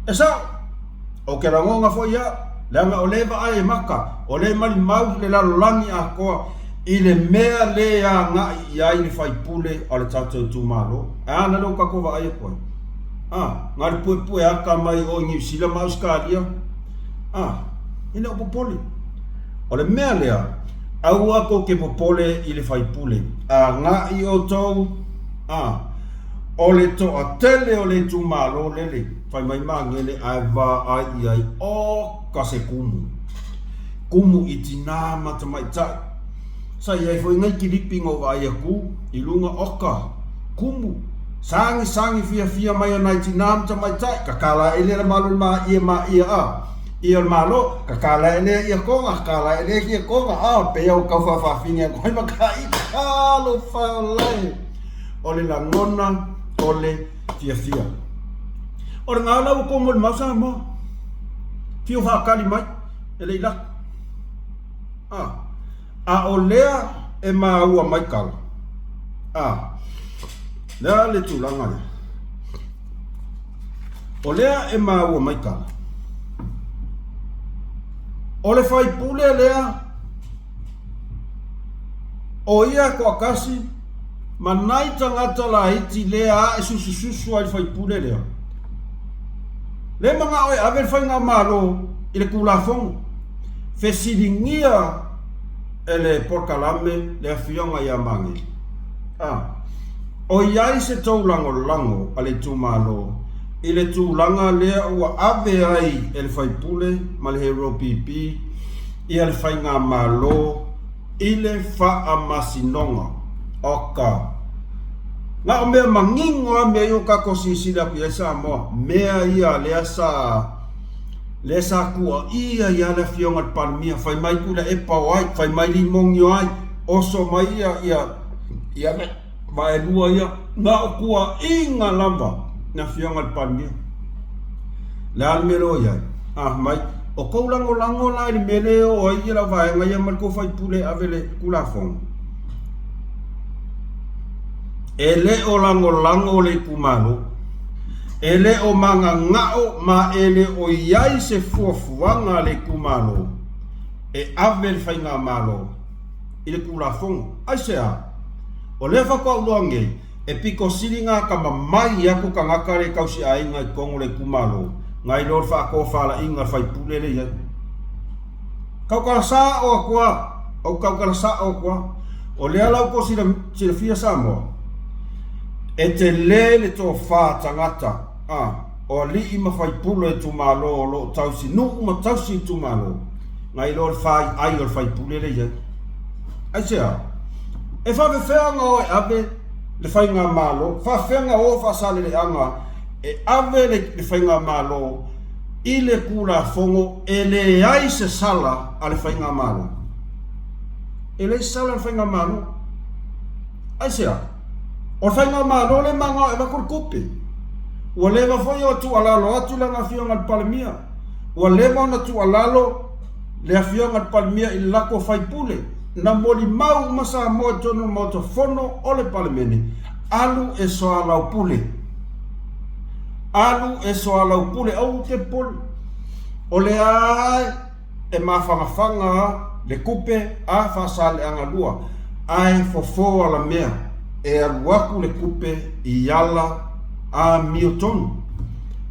E sao! Ou te lagona foi au, leaga o lea e vaai e maka, o lea e malimau le lalolagi atoa i le mea le agai i ai le faipule a le tatou itumalo. Ae a la lea ua tatou vaai atu ai? A, na o le puepue ata mai o i Niu Sila ma Ausetalia. A, e le o popole. O le mea lea, aua tou te popole i le faipule. Agai outou, a, o le toatele o le itumalo lele, fai mai Magele ae vaai i ai, oka se kumu. Kumu i tinā ma tamaitai. Sa i ai foi nai kilipi na ou vaai atu i luga, oka, kumu. Sagisagi fiafia mai a nai tinā ma tamaitai, kakala ae lea le malo i le maia maia a. Ia o le Malo, kakala ae lea ia Tonga, kakala ae lea ia Tonga, a, pei ua tau faafaafine atu ai ma ka ita, talofa e ola e. O le lagona o le fiafia. O le gao la ua komo i le mau Samoa. Fiu faatali mai, e le i lako. A, a o lea e maua mai tala. A, lea le tulaga lea. O lea e maua mai tala. O le faipule lea, o ia toatasi ma nai tagata laiti lea ae susususu ai le faipule lea. Le manao e ave le faigamalo i le Tulafono, fesiligia e le polokalame le afioga ia Magele. A. O i ai se tou lagolago a le itumalo i le tulaga lea ua ave ai e le faipule ma le Hero PP ia le faigamalo i le faamasinoga. Oka. Na o mea manino lava mea ia ua tatou silasila atu i ai Samoa, mea ia lea sa lea sa tuuaia ai lava le afioga i le Palemia, fai mai Tuilaepa o ai, fai mai Limoni o ai, oso mai ia ia ia vaelua ia, na o tuuaiga lava le afioga i le Palemia. Le a le mea lea o i ai? A mai, o tou lagolago la i le mea lea e oo ai lau vaega ia ma le tou faipule e ave le Tulafono? E le o lagolago le itumalo. E le o magagao ma e le o i ai se fuafuaga a le itumalo e ave le faigamalo i le Tulafono. Aisea? O lea faatoa ou iloa nei, e pito sili na atamamai atu tagata le tausiaiga i totonu o le itumalo, nai lo le faatofalaiga a le faipule lea e i ai. Tautala sao atu lava, ou tautala sao atu lava. O lea la ua outou silafia Samoa, e tele le tofa tagata, a, o alii ma faipule o itumalo o lo o tausi nuu ma tausi itumalo, nai lo le faiai o le faipule lea e i ai. Aisea? E faafefea ona o e ave le faigamalo, faafefea ona o Faasaleleaga e ave le faigamalo i le Tulafono e leai se sala a le faigamalo? E leai se sala a le faigamalo. Aisea? O le faigamalo lea e manao e avatu le tupe. Ua leva foi ona tuualalo atu lana afioga i le Palemia. Ua leva ona tuualalo le Afioga i le Palemia i le latou faipule, na molimau uma Samoa i totonu o le Maota Fono o le Palemene, alu e soalaupule. Alu e soalaupule, aua te popole. O lea e mafanafana le tupe a Faasaleleaga 2, ae fofo alamea e alu atu le tupe i ala amiotonu.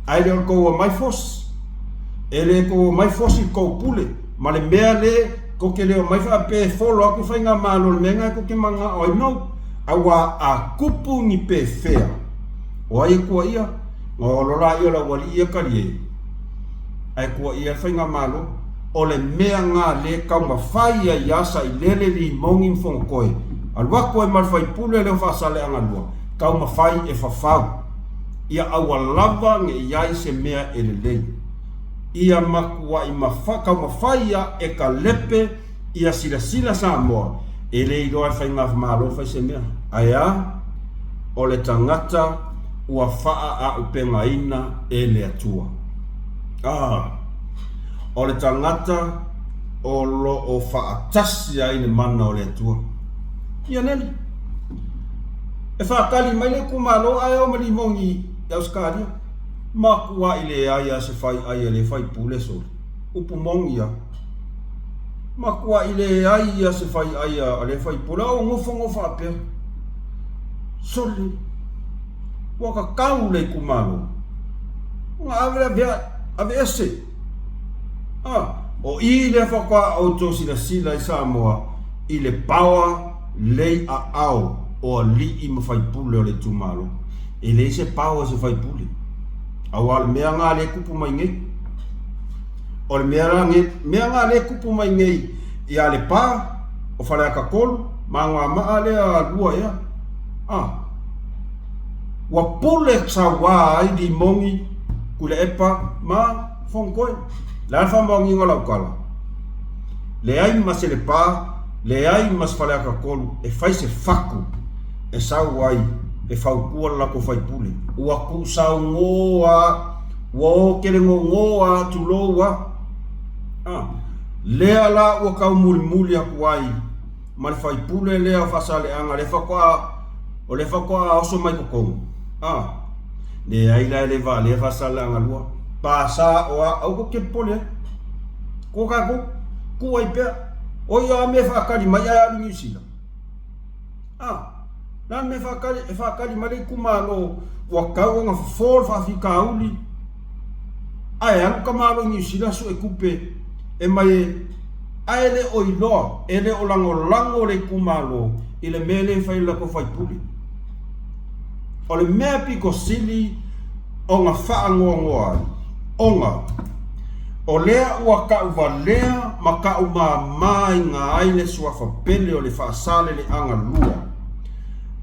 Ae le o le tou omai fosi. E le tou omai fosi i le tou pule ma le mea le tou te le omai faapea e folo atu faigamalo i le mea lena tou te manao ai no. Aua a tupu ni pefea, o ai e tuaia? Ona o loa laia o le aualii ia talie, ae tuaia le faigamalo. O le mea lena lea e taumafai ai ia Sailele, Limoni ma Fonotoe, alu atu ai ma le faipule lea o Faasaleleaga 2, taumafai e fafau. Ia aua lava ne i ai se mea e lelei. Ia matuai taumafai ia e kalepe ia silasila Samoa, e le iloa e Faigamalo fai se mea. Ae a? O le tagata ua faaaupegaina e le Atua. A! O le tagata o lo o faatasi ai le mana o le Atua. Ia lele. E faatali mai le itumalo ae o ma limogi i Ausetalia. Matuai leai a se fai ai a le faipule sole. Upu moni a. Matuai leai a se fai ai a le faipule. A ua nofo nofo faapea. Sole. Ua tatau le itumalo ona ave ave aveese. A, o i lea faatoa outou silasila i Samoa i le paoa lei aao o alii ma faipule o le itumalo. E leai se paoa i se faipule. Aua o le mea na lea e tupu mai nei. O le mea la nei, mea na lea e tupu mai nei i Alepa, o Faleata 3, ma Anoamaa lea 2 ea. A, ua pule sauā ai Limogi, Tuilaepa ma Fonotoe. O le a le faamaoniga o lau tala? Leai ma se Lepa, leai ma se Faleata 3 e fai se fatu e sau ai e fautua le latou faipule. Ua tuusaunoa, ua o kelegoogo lava, tulou lava. A, lea la ua taumulimuli atu ai ma le faipule lea o Faasaleleaga lea faatoa o lea faatoa oso mai totonu. A, leai la e le valea Faasaleleaga 2. Pasa o a, aua tou te popole ai. Ko tatou, tuu ai pea. O ia a mea e faatali mai ae alu i Niu Sila. A, o le a le mea e faatali, e faatali mai le itumalo ua tau ona fofo le faafitauli ae alu tamaloa i Niu Sila sue tupe e mai e ae le o iloa, e le o lagolago le itumalo i le mea lea e fai e le latou faipule. O le mea pito sili ona faanoanoa ai, ona o lea ua tauvalea ma taumamaina ai le suafa pele o le Faasaleleaga 2,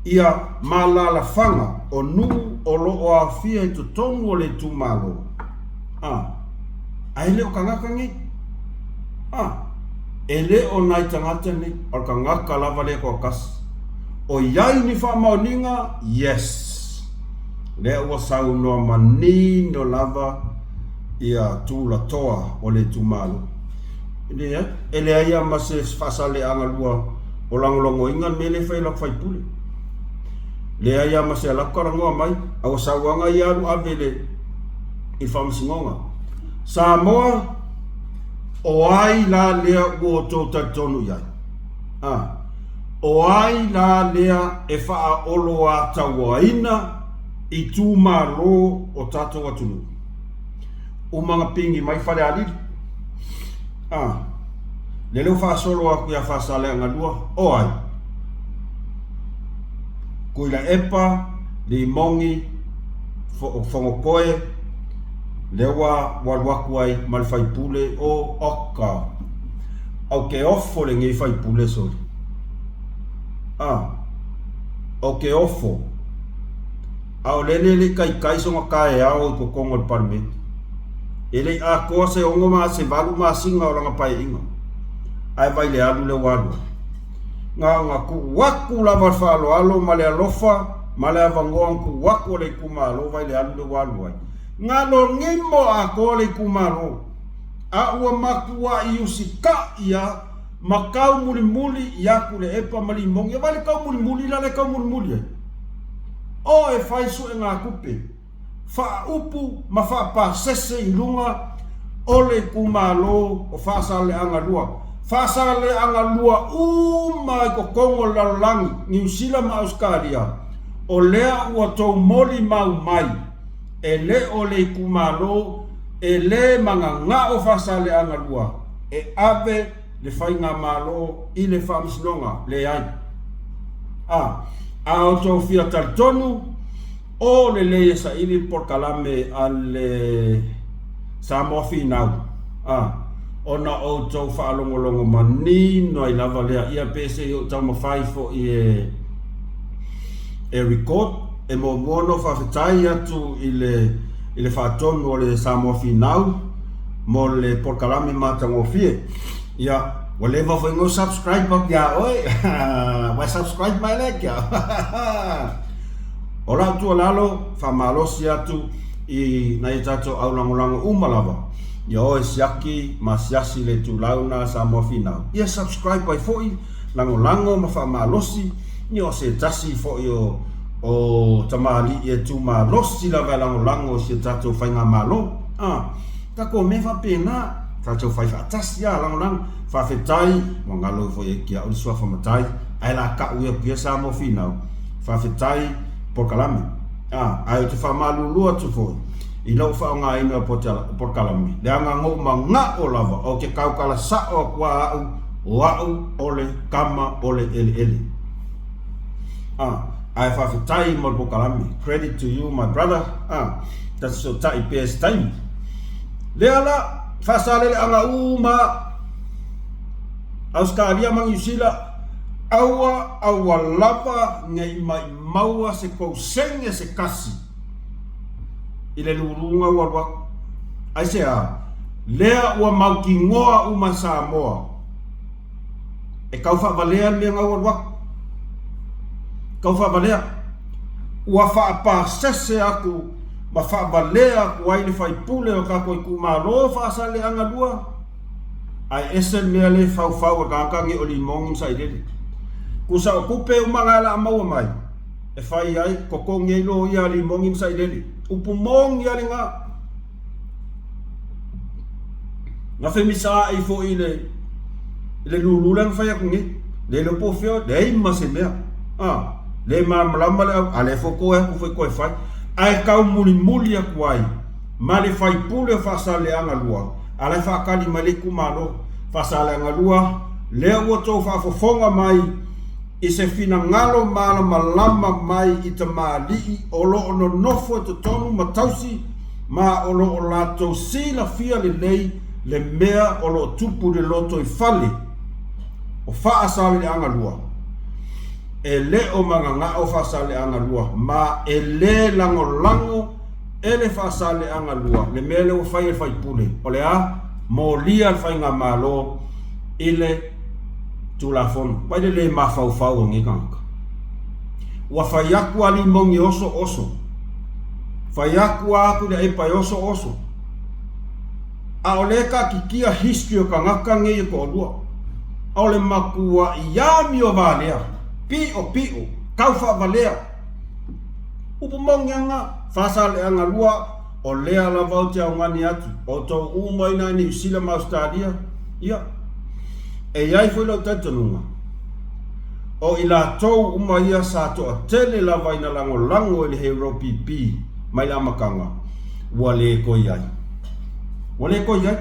ia malalafaga o nuu o lo o aofia i totonu o le itumalo, a, ae le o tagata nei, a, e le o nai tagata nei, o le tagata lava lea toatasi. O i ai ni faamaoniga? Yes! Lea ua saunoa manino lava ia tulatoa o le itumalo. Leai, e leai lava ma se faasaleaga lua o lagolagoina le mea lea e fai e lau faipule. Leai lava ma se alu atu talanoa mai, a ua sauaga ia alu ave i le i le faamasinoga. Samoa, o ai la lea ua outou talitonu i ai? A, o ai la lea e faaoloatauaina itumalo o tatou atunuu? Uma na pigi mai Falealili. A, lele ua faasolo atu ia Faasaleleaga 2, o ai? Tuilaepa, Limogi, Fonotoe, lea ua alu atu ai ma le faipule o Oka. Ou te ofo lenei faipule soli. A, ou te ofo. A o lele e le i taitai sona taeao i totonu o le Palemene. E le i atoa se ono ma se valu masina o lana paeaiga. Ae vai le alu lea ua alu ai. Na ona tuu atu lava le faaaloalo ma le alofa ma le avanoa na tuu atu a le itumalo vai le alu lea ua alu ai. Galogimo atoa le itumalo. A ua matuai usitaʻi a ma taumulimuli ia Tuilaepa ma Limogi. E vai le taumulimuli la le taumulimuli ai. O e fai suegatupe, faaupu ma faapasese i luga o le itumalo o Faasaleleaga 2. Faasaleleaga 2 uma i totonu o le lalolagi, Niu Sila ma Ausetalia, o lea ua tou molimau mai e le o le itumalo e le magagao Faasaleleaga 2 e ave le faigamalo i le faamasinoga. Leai. A, a outou fia talitonu, o lelei e saili le polokalame a le Samoa Finau, a, ona outou faalogologo manino ai lava lea, ia pe se i ou taumafai foi e, e record. E muamua ona ou faafetai atu i le, i le faatonu o le Samoa Finau mo le polokalame matagofie. Ia, ua leva foi ona ou subscribe atu ia oe. Ua subscribe mai lea kia. O lau tuualalo, faamalosi atu i nai o tatou aulagolago uma lava, ia o e siaki ma asiasi le itulau na Samoa Finau. Ia subscribe ai foi, lagolago ma faamalosi, ia o se tasi foi o O tamalii e tu malosi lava e lagolago i si o tatou faigamalo. A, tatou mea faapena, tatou fai faatasi a, lagolago. Faafetai, ua galo ifo ia te au le suafa matai, ae la tau ia atu ia Samoa Finau, faafetai polokalame. A, ae ou te faamalulu atu foi i lou faaaogaina o polokalame, leaga na ou manao lava ou te tautala sao atu a au, o au o le tama o le eleele. Ah, ae faafetai mo le polokalame. Credit to you my brother. Ah, ta fesootai pea i se taimi. Lea la, faasaleleaga uma Ausetalia ma Niu Sila, aua aua lava ne i maimaua se tou sene se tasi i le luluga ua alu atu. Aisea? Lea ua mautinoa uma e Samoa E tau faavalea le mea na ua alu atu. Tau faavalea. Ua faapasese atu ma faavalea atu ai le faipule o tatou itumalo Faasaleleaga 2, ae ese le mea le faufau e tagata nei o Limogi ma Sailele. Tusa o tupe uma na o le a maua mai e fai ai, totogi ai loia a Limogi ma Sailele. Upu moni lava lena. Na femisaai foi i le i le lulu lea na fai atu nei. Le iloa po o fea, leai ma se mea. A, le malamalama le au, a lea foi toe atu foi toe fai. Ae tau mulimuli atu ai ma le faipule o Faasaleleaga 2, a la e faatali mai le itumalo. Faasaleleaga 2, lea ua outou faafofoga mai i se finagalo malamalama mai i tamalii o lo o nonofo i totonu ma tausi ma o lo o latou silafia lelei le mea o lo o tupu i le lotoifale o Faasaleleaga 2. E le o magagao Faasaleleaga 2 ma e le lagolago e le Faasaleleaga 2 le mea lea ua fai e le faipule, o le a? Molia le faigamalo i le Tulafono. Vaai le le mafaufau o nei tagata. Ua fai atu a Limogi e oso, oso. Fai atu a Tuilaepa e oso, oso. A o lea e taatitia history o tagata nei e toalua. A o le matuai amio valea, piopio, tau faavalea. Upu moni lava na, Faasaleleaga 2, o lea lava ou te augani atu, outou uma ina i Niu Sila ma Ausetalia, ia, e i ai foi lou talitonuga, o i latou uma ia sa toatele lava ina lagolago i le Hero PP mai le amataga, ua le toe i ai. Ua le toe i ai.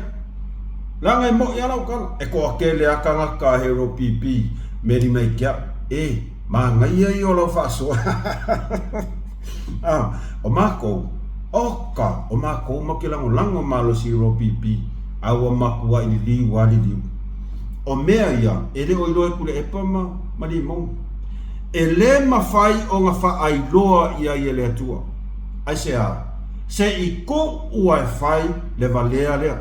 Leaga e moʻi lava lau tala, e toatele lava tagata Hero PP meli mai ke au, e, manaia ia o lau faasoa. Ah, o makou, oka, o makou ma ke lagolago malosi i ro PP, a ua makuaʻi liliu a liliu. O mea ia, e le o iloa e Puleʻepa ma, ma Limou. E le mafai ona faailoa i ai e le Atua. Aisea? Se i kuʻu a e fai le valea lea.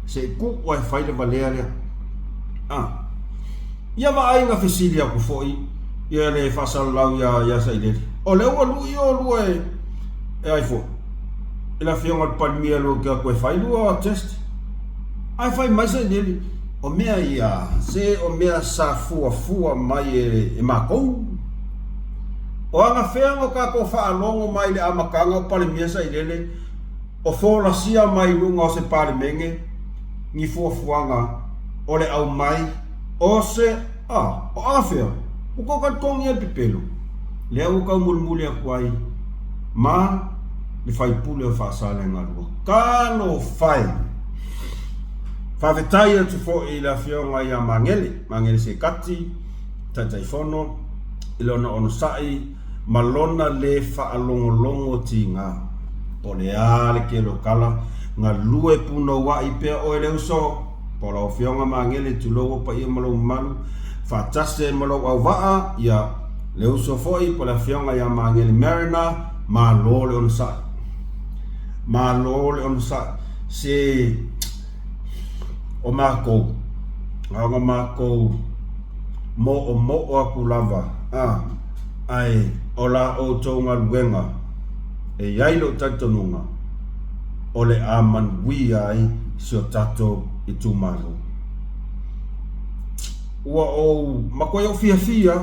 Se i kuʻu a e fai le valea lea. Ah. Ia vaai na fesili atu foi ia le faasalalau ia ia Sailele. O lea ua lui olua e e ai foi i le afioga i le Palemia lua te atu e fai lua test. Ae fai mai Sailele, o mea ia se o mea sa fuafua mai e, e matou. O agafea na tatou faalogo mai i le amataga o Palemia Sailele o folasia mai i luga o se Palemene ni fuafuaga o le aumai o se a, o afea, ua tou talitonu i ai le pepelo, lea ua taumulimuli atu ai ma le faipule o Faasaleleaga 2. Talofa e! Faafetai atu foi i le afioga ia Magele, Magele Sekati, Taitaifono, i lona onosai ma lona le faalogologo tiga. Po o le a le tele o tala, galue punouai pea oe le uso, po o lau Afioga Magele, tulou o paia ma lou mamalu, faatasi ai ma lou auvaa, ia, le uso foi po o le Afioga ia Magele Mariner, malo le onosai. Malo le onosai. Se o makou, a ona makou moomoo aku lava, a, ae o la outou galuega e i ai lou talitonuga o le a manuia ai si o tatou itumalo. Ua ou matuai ou fiafia.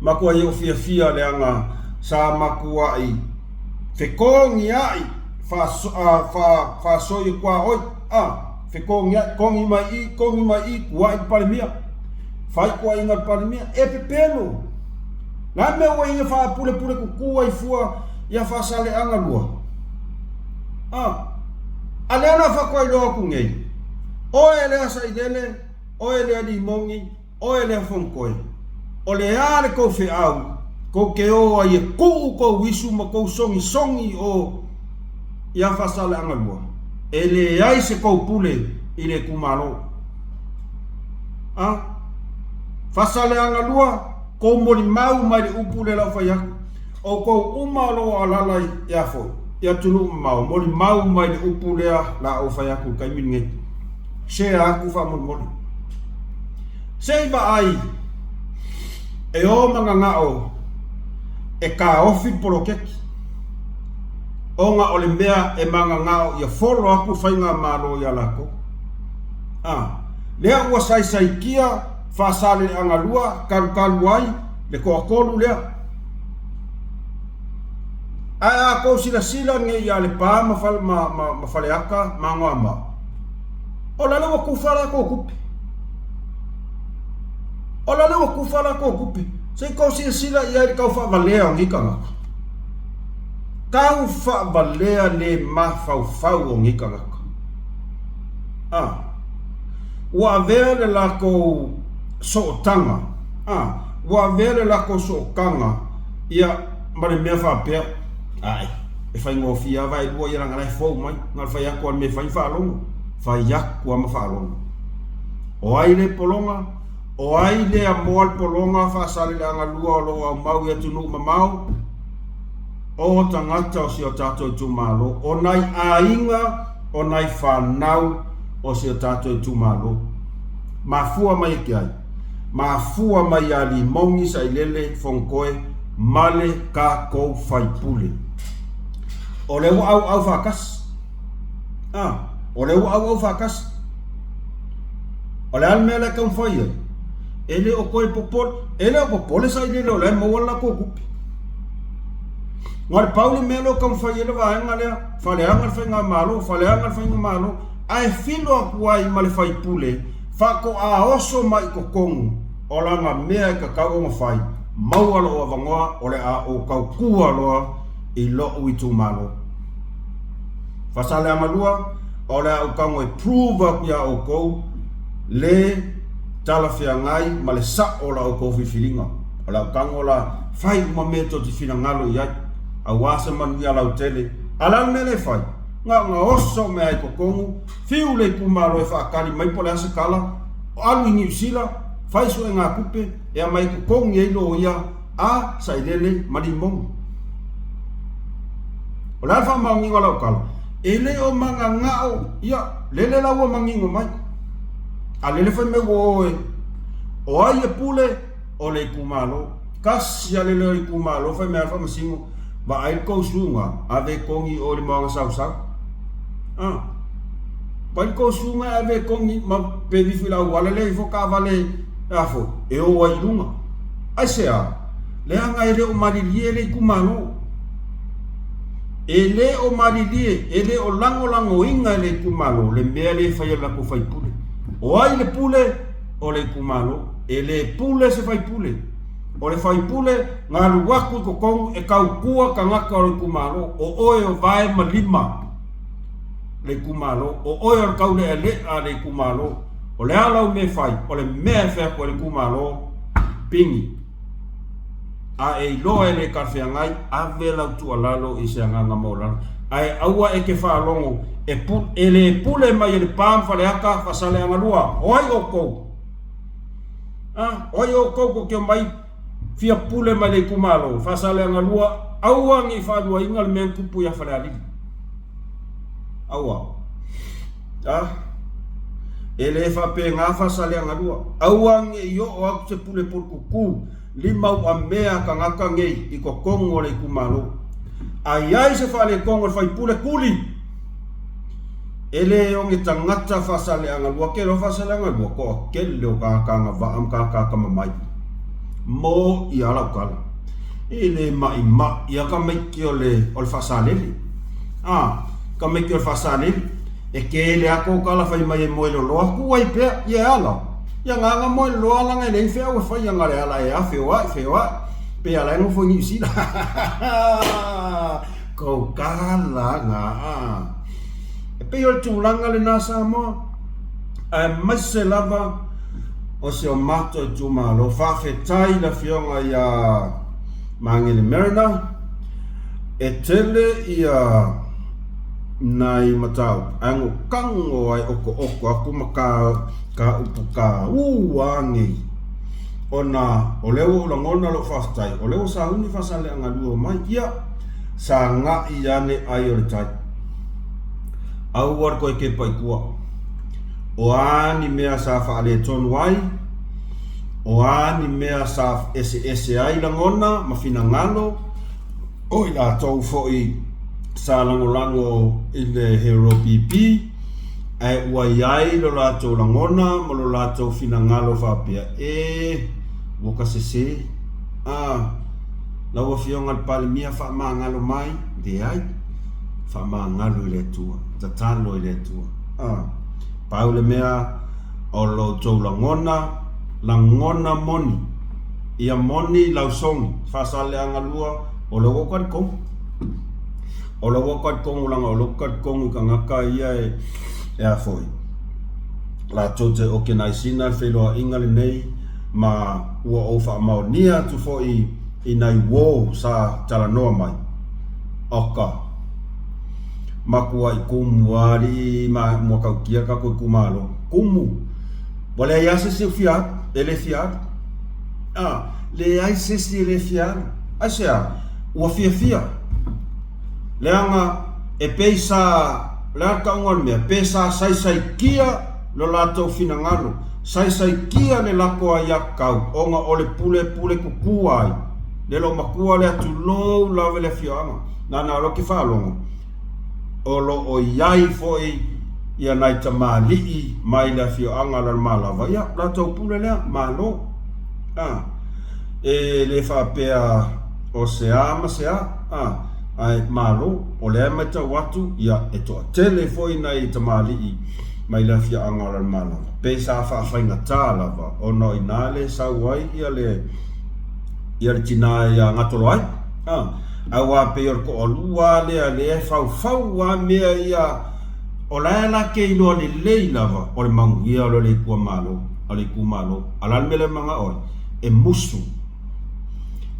Makuai ou fiafia leaga sa makuai fekogiai faasoi e kuaoi a fekogiai kogi mai i kogi mai i kuai le Palemia fai kuaiga le Palemia e pepelo la mea ua ia faapulepule kuku ai fua ia Faasaleleaga 2 a a lea na faatoa iloa atu nei oe lea Sailele oe lea Limogi Oe lea Fonotoe, o le a le kou feau kou te o ai e kuu kou isu ma kou sogisogi o ia Faasaleleaga 2? E leai se kou pule i le itumalo. A Faasaleleaga 2, kou molimau mai le upu lea la ou fai atu. Outou uma o lo o alala i a foi i atunuu mamao, molimau mai le upu lea la ou fai atu i le taimi lenei. Share atu faamolemole. Se i vaai e o magagao e taofi le poloketi ona o le mea e magagao ia folo atu le faigamalo ia latou. A, lea ua saisaitia Faasaleleaga 2 talutalu ai le toatolu lea. Ae a tou silasila nei ia Lepa ma, ma, ma, ma Faleata ma Anoamaa, o lale ua tufa latou tupe. O lale ua tufa latou tupe. Se i tou silasila i ai i le tau faavalea o nei tagata. Tau faavalea le mafaufau o nei tagata. Ah. Ua avea le latou sootaga, ah, ua avea le latou sootaga ia ma le mea faapea, ae, e faigofie lava vaelua ia leaga la e fou mai, na o le fai atu lava o le mea e fai ma faalogo, fai atu lava ma faalogo. O ai le pologa? O ai le amoa le pologa Faasaleleaga 2 o lo o aumau i atunuu mamao? O tagata o si o tatou itumalo, o nai aiga, o nai fanau o si o tatou itumalo. Mafua mai e ke ai? Mafua mai ia Limogi, Sailele, Fonotoe ma le tatou faipule. O lea ua auau faatasi. Ah, o lea ua auau faatasi. O le a le mea lea e taumafai ai? E le o toe popole, e le o popole Sailele o la e maua le latou tupe. Na o le pau le mea lea o taumafai ai le vaega lea, faaleaga le faigamalo, faaleaga le faigamalo, ae filo atu ai ma le faipule faatoa oso mai i totonu o lana mea e tatau ona fai, maua lou avanoa o le a ou tautua loa i lou itumalo. Faasaleleaga 2, o le a ou tago e prove atu ia outou le talafeagai ma le sao o la outou filifiliga. O le a ou tago la, fai uma mea tou te finagalo i ai, aua se manuia lautele. A o le a le mea lea e fai? Na ona oso mea ai totonu, fiu le itumalo e faatali mai po o le a se tala, alu i Niu Sila, fai suegatupe e aumai e totogi ai loia a Sailele ma Limogi. O le a le faamaoniga o lau tala? E le o magagao, ia, lele la ua manino mai. A lele fai mai ua o e, o ai e pule? O le itumalo. Tasi a lele o le itumalo fai mai a le faamasino, vaai le tou suga, ave e togi i o i le moana sausau. Ah. Vaai le tou suga e ave e togi ma pe alu ifo i le auala lea ifo taavale a foi, e o ai i luga. Aisea? Leaga e le o malilie le itumalo. E le o malilie, e le o lagolagoina e le itumalo le mea lea e fai e le latou faipule. O ai le pule? O le itumalo. E le pule se faipule. O le faipule, na alu atu i totonu e tautua tagata o le itumalo. O oe o vae ma lima le itumalo. O oe o le taulealea a le itumalo. O le a lau mea e fai? O le mea e fai atu e le itumalo, pigi. A e iloa e le talafeagai, ave lau tuualalo i se agaga maualalo. Ae aua e te faalogo e, pu, e le pule mai e Lepa ma Faleata, Faasaleleaga 2. O ai outou? A, o ai outou tou te omai fia pule mai le itumalo? Faasaleleaga 2, aua ne i faaluaina le mea na tupu ia Falealili. Aua. A, e le faapena Faasaleleaga 2. Aua ne i oo atu se pule polotutu limauamea tagata nei i totonu o le itumalo. A i ai se faaletonu o le faipule, tuli! E le o ni tagata Faasaleleaga 2, tele o Faasaleleaga 2, toatele o tagata agavaa ma tagata atamamai. Mo ia lau tala. E le maʻimaʻi a tamaiti o le o le faasalele. A, tamaiti o le faasalele, e tele a tou tala fai mai e moe loloa, tuu ai pea, ia e ala. Ia na ana moe loloa laga e leai ni feau e faia na le ala e a feoai, feoai, pe ala e nofo i Niu Sila. Kou tala na a. E pei o le tulaga lena Samoa, aemaise lava o si o matou itumalo. Faafetai i le Afioga ia Magele Mariner, e tele ia nai mataupu ae na tago ai okooko atu ma ka ka upu taua nei ona o lea ua ou lagona lou faafetai o lea ua sauni Faasaleleaga lua omai ia sagai ane ai o le tai. Aua le toe kepa i tua. O a ni mea sa faaletonu ai, o a ni mea sa eseese ai lagona ma finagalo, o i latou foi sa lagolago i le Hero PP, ae ua i ai lo latou lagona ma lo latou finagalo faapea, E, ua ka sese. A, lau Afioga i le Palemia faamagalo mai? Leai. Faamagalo i le Atua. Tatalo i le Atua. A, pau le mea o lo outou lagona, lagona moni. Ia moni lau sogi, Faasaleleaga 2, o lea ua ou talitonu. O lea ua ou talitonu leaga o lea ou te talitonu i tagata ia e, e a foi, latou te organise ina le feiloaiga lenei ma ua ou faamaonia atu foi i nai uo sa talanoa mai. Oka. Matuai kumu lava alii ma muatautia le tatou itumalo. Kumu. Ua leai lava se isi e fia alu, e le fia alu. A, leai se isi e le fia alu. Aisea? Ua fiafia. Leaga e pei sa, o le a le tauga o le mea, pe sa saisaitia lo latou finagalo, saisaitia le lako aiatatau ona o le pulepule tutua ai le loomatua lea tulou lava i le afioaga. Nana o lea ou te faalogo o lo o i ai foi ia nai tamalii mai le afioaga o Lalomalava, ia latou pule lea, malo. A, e le faapea o se a ma se a, a, ae malo, o lea e matau atu, ia e toatele foi nai tamalii mai le afioaga o Lalomalava, pe sa faafaigata lava ona o ina le sau ai ia le ia le tina ia Gatoloai, a, aua pei o le toalua lea lea e faufau lava mea ia, o la e la te iloa lelei lava o le manuia o le itumalo, o le itumalo. A o le a le mea lea e manao ai? E musu.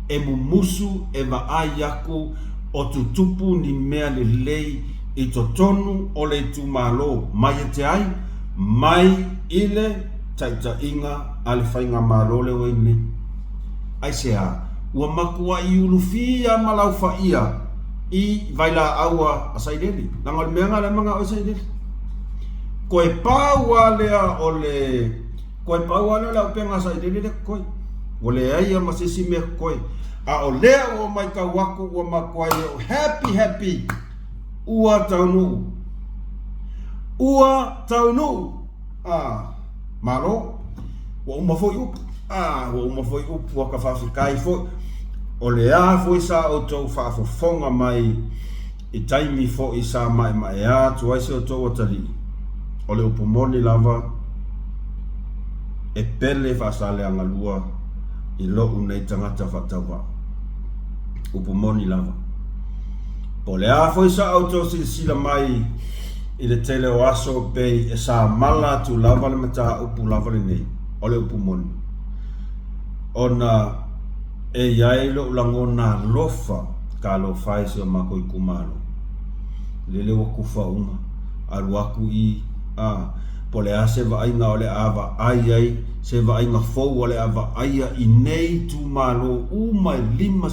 E mumusu e vaai aku o tutupu ni mea lelei i totonu o le itumalo mai e te ai, mai i le taitaiga a le faigamalo lea ua i ai nei. Aisea? Ua matuai ulufia ma laufaia i vailaau a Sailele. Leaga o le mea lena lea e manao ai Sailele. Toe pau lava lea o le toe pau lava lea o le auupega a Sailele lea totoe. Ua leai lava ma se isi mea totoe. A o lea ua matau atu ua matuai ou happy happy ua taunuu. Ua taunuu. Ah, malo. Ua uma foi upu. Ah, ua uma foi upu, ua ka faafetai foi. O le a foi sa outou faafofoga mai i taimi foi sa maemaea atu ai si outou atalii, o le upu moni lava, e pele Faasaleagalua i lou nei tagata faatauvaa. Upu moni lava. Po o le a foi sa outou silasila mai i le tele o aso pei e samala atu lava le mataupu lava lenei, o le upu moni, ona e i ai lou lagona alofa talofa e si o matou itumalo. Lele ua tufa uma, alu atu i, a, po o le a se vaaiga o le a vaai ai, se vaaiga fou o le a vaaia i nei itumalo uma e 50,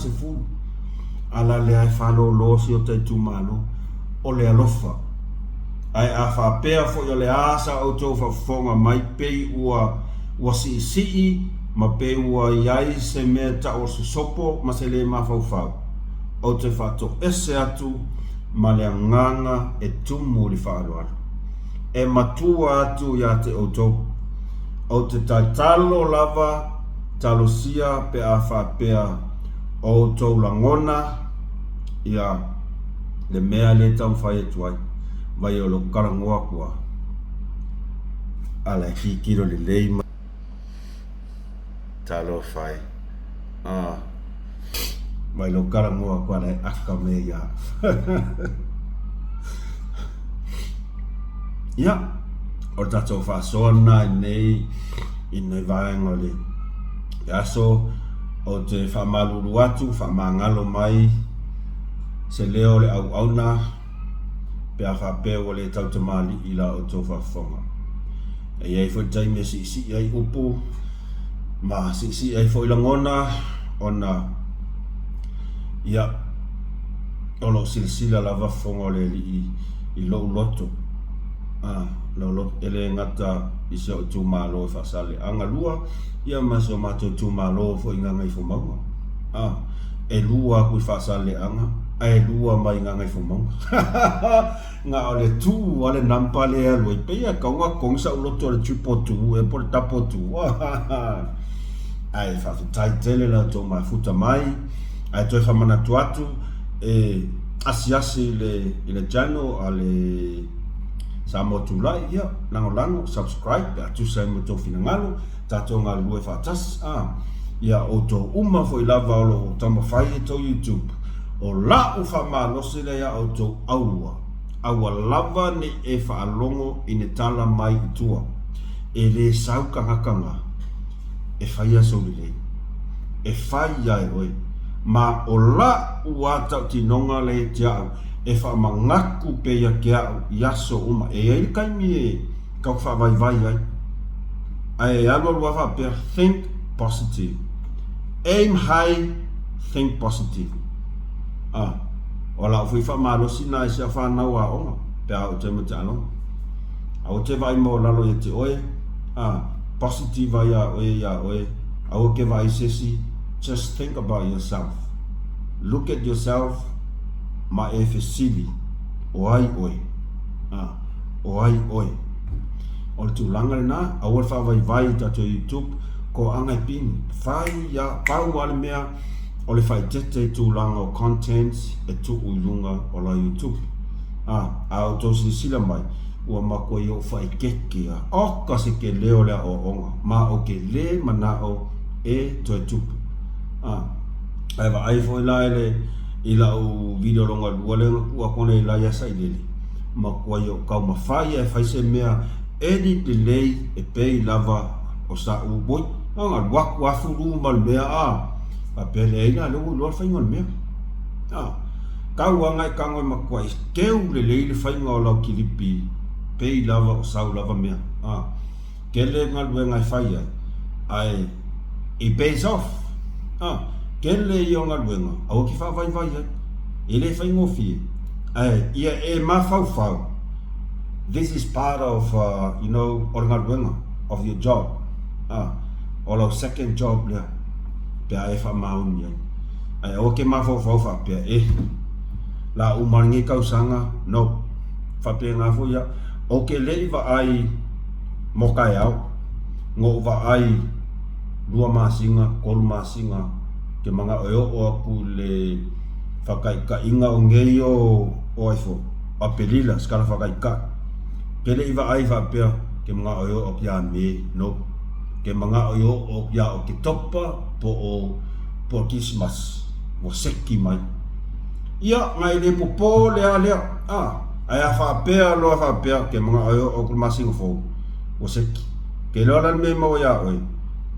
a la lea e faalolo si ota itumalo. O le alofa. Ae a faapea foi o le a sa outou faafofoga mai pei ua ua siisii ma pei ua i ai se mea tau o se sopo ma se lē mafaufau, ou te faatoese atu ma le agaga e tumu i le faaaloalo. E matua atu iā te outou. Ou te tatalo lava. Talosia pe a faapea o outou lagona ia le mea lea e taumafai atu ai, vai o lou talanoa atu a ala e tilotilo lelei mai. Talofa e. Ah. Mai lou talanoa atu ala e aka mea ia. Ia, o le tatou faasoa lena i lenei i lenei vaega o le aso. Ou te faamalulu atu, faamagalo mai se leo o le auauna pe a faapea ua le tautamalii i la outou faafofoga. E i ai foi taimi e siisii ai upu ma siisii ai foi lagona ona ia o lo o silasila lava fofoga o le Alii i lou loto, a, lou loto, e le gata i si ou itumalo i Faasaleleaga 2, ia ma si o matou itumalo foi i Gagaifomauga. A, e lua aku i Faasaleleaga, ae lua mai Gagaifomauga. Na o le two a le number lea e alu ai, pei e tatau ona totogi sau loto i le triple two ea po o le double two. Ae faafetai tele la outou mafuta mai, ae toe faamanatu atu, e asiasi i le, i le channel a le Samoa Tulai, ia, lagolago, subscribe pe a tusa ai ma outou finagalo, tatou galulue faatasi, a, ia outou uma foi lava o lo o taumafai i tou YouTube, o la'u faamalosi lea ia outou aua, aua lava ne i e faalogo i ne tala mai i tua, e le sau tagata na e faia sou lelei, e fai ia e oe, ma o la'u a tautinoga lea ia te a'u e faamanatu pea ia te a'u i aso uma, e i ai le taimi e tau faavaivai ai, ae alualu lava faapea, think positive, aim high, think positive. A, o la'u foi faamalosi lena i si au fanau aoga pe a oo taimi o te aloga. Aua te vaai maualalo ia te oe, a, positive ai a oe ia oe, aua ke vaai se isi, just think about yourself. Look at yourself ma e fesili, o ai oe? A, o ai oe? O le tulaga lena, aua le faavaivai i tatou YouTube, koaga e pinu. Fai a, pau a le mea o le faaeteete i tulaga o contents e tuu i luga o la YouTube. A, a outou silasila mai, ua matuai ou faaeteete a. Oka se tele o le aoaoga, ma ou te le manao e toe tupu. A, ae vaai foi la i le, i lau video lona lua lea na tuu atu nei la ia Sailele, matuai ou taumafai e fai se mea edit lelei e pei lava o sa'u moi. Na ona alu atu lava fulu ma le mea a, faapea leai la lea ua iloa le faiga o le mea. A, tau lava na e tago e matuai keu lelei le faiga o lau kilipi pei lava o sau lava mea. A, tele galuega e fai ai, ae it pays off. A, tele ia o galuega, aua ke faavaivai ai. E le faigofie, ae ia e mafaufau, this is part of, uh, you know, o le galuega, of your job. A, o lau second job lea, pe a e faamaoni ai. Ae aua ke mafaufau faapea, e, la uma lenei tausaga, no. Faapena foi ia, ou te le i vaai mo taeao, na ou vaai lua masina, tolu masina, ke manao e oo atu i le faataitaiga o nei o, o ai foi, Apelila, se kala faataitai. Ke le i vaai faapea, ke manao e oo atu ia Me, no. Ke manao e oo atu ia Oketopa po o, po o Kirisimasi, ua seki mai. Ia, na e le popō le a lea, a, ae a faapea loa faapea, ke manao e oo atu i le masina fou, ua seki. Ke iloa la le mea e maua iā oe,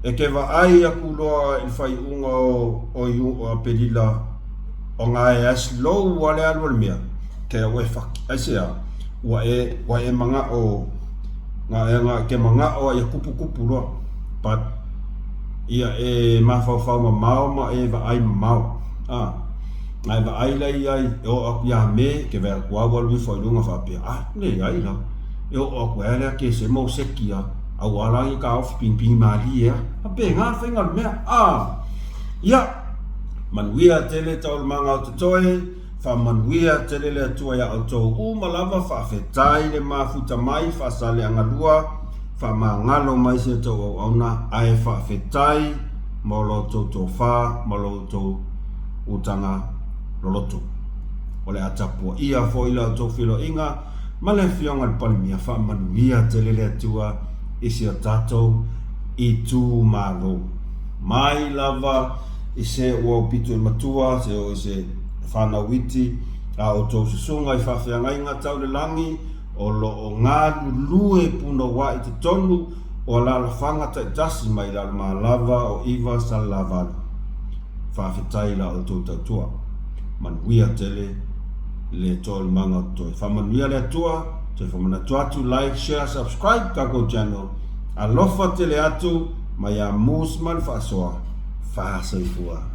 e ke vaai aku loa i le faaiuga o, o Iu, o Apelila, ona e as low lava le alu o le mea, ke au e faki. Aisea? Ua e, ua e manao, na e, na ke manao a ia kupukupu loa. But, ia e mafaufau mamao ma e vaai mamao. A, na e vaai la i ai, e oo aku iā Me, ke vaai atu lava ua alu ifo i luga faapea, ah, leai la, e oo aku ai lea Kesema o seki a, a ua ala ai ka ofi pinipini malie a. Faapena le faiga o le mea. A, ia, manuia tele taualumaga o totoe, faamanuia tele le Atua iā outou uma lava, faafetai le mafuta mai, faasaleagalua, faamagalo mai si a outou auauna, ae faafetai. Ma o la outou tofa ma lo outou utaga loloto. O le a tapuaia foi la outou feiloaiga ma le Afioga i le Palemia, faamanuia tele le Atua i si o tatou itumalo. Mai lava i se ua aupito i matua, se o i se fanau iti, a outou susuga i faafeagaiga tau le lagi, o lo o galulue punouai i totonu o alaalafaga taitasi mai Lalomalava o Iva Salelavalu. Faafetai i la outou tautua. Manuia tele le taualumaga o totoe. Faamanuia le Atua, toe faamanatu atu, like, share, subscribe takou channel. Alofa tele atu mai ia Moose ma le faasoa. Faasoifua.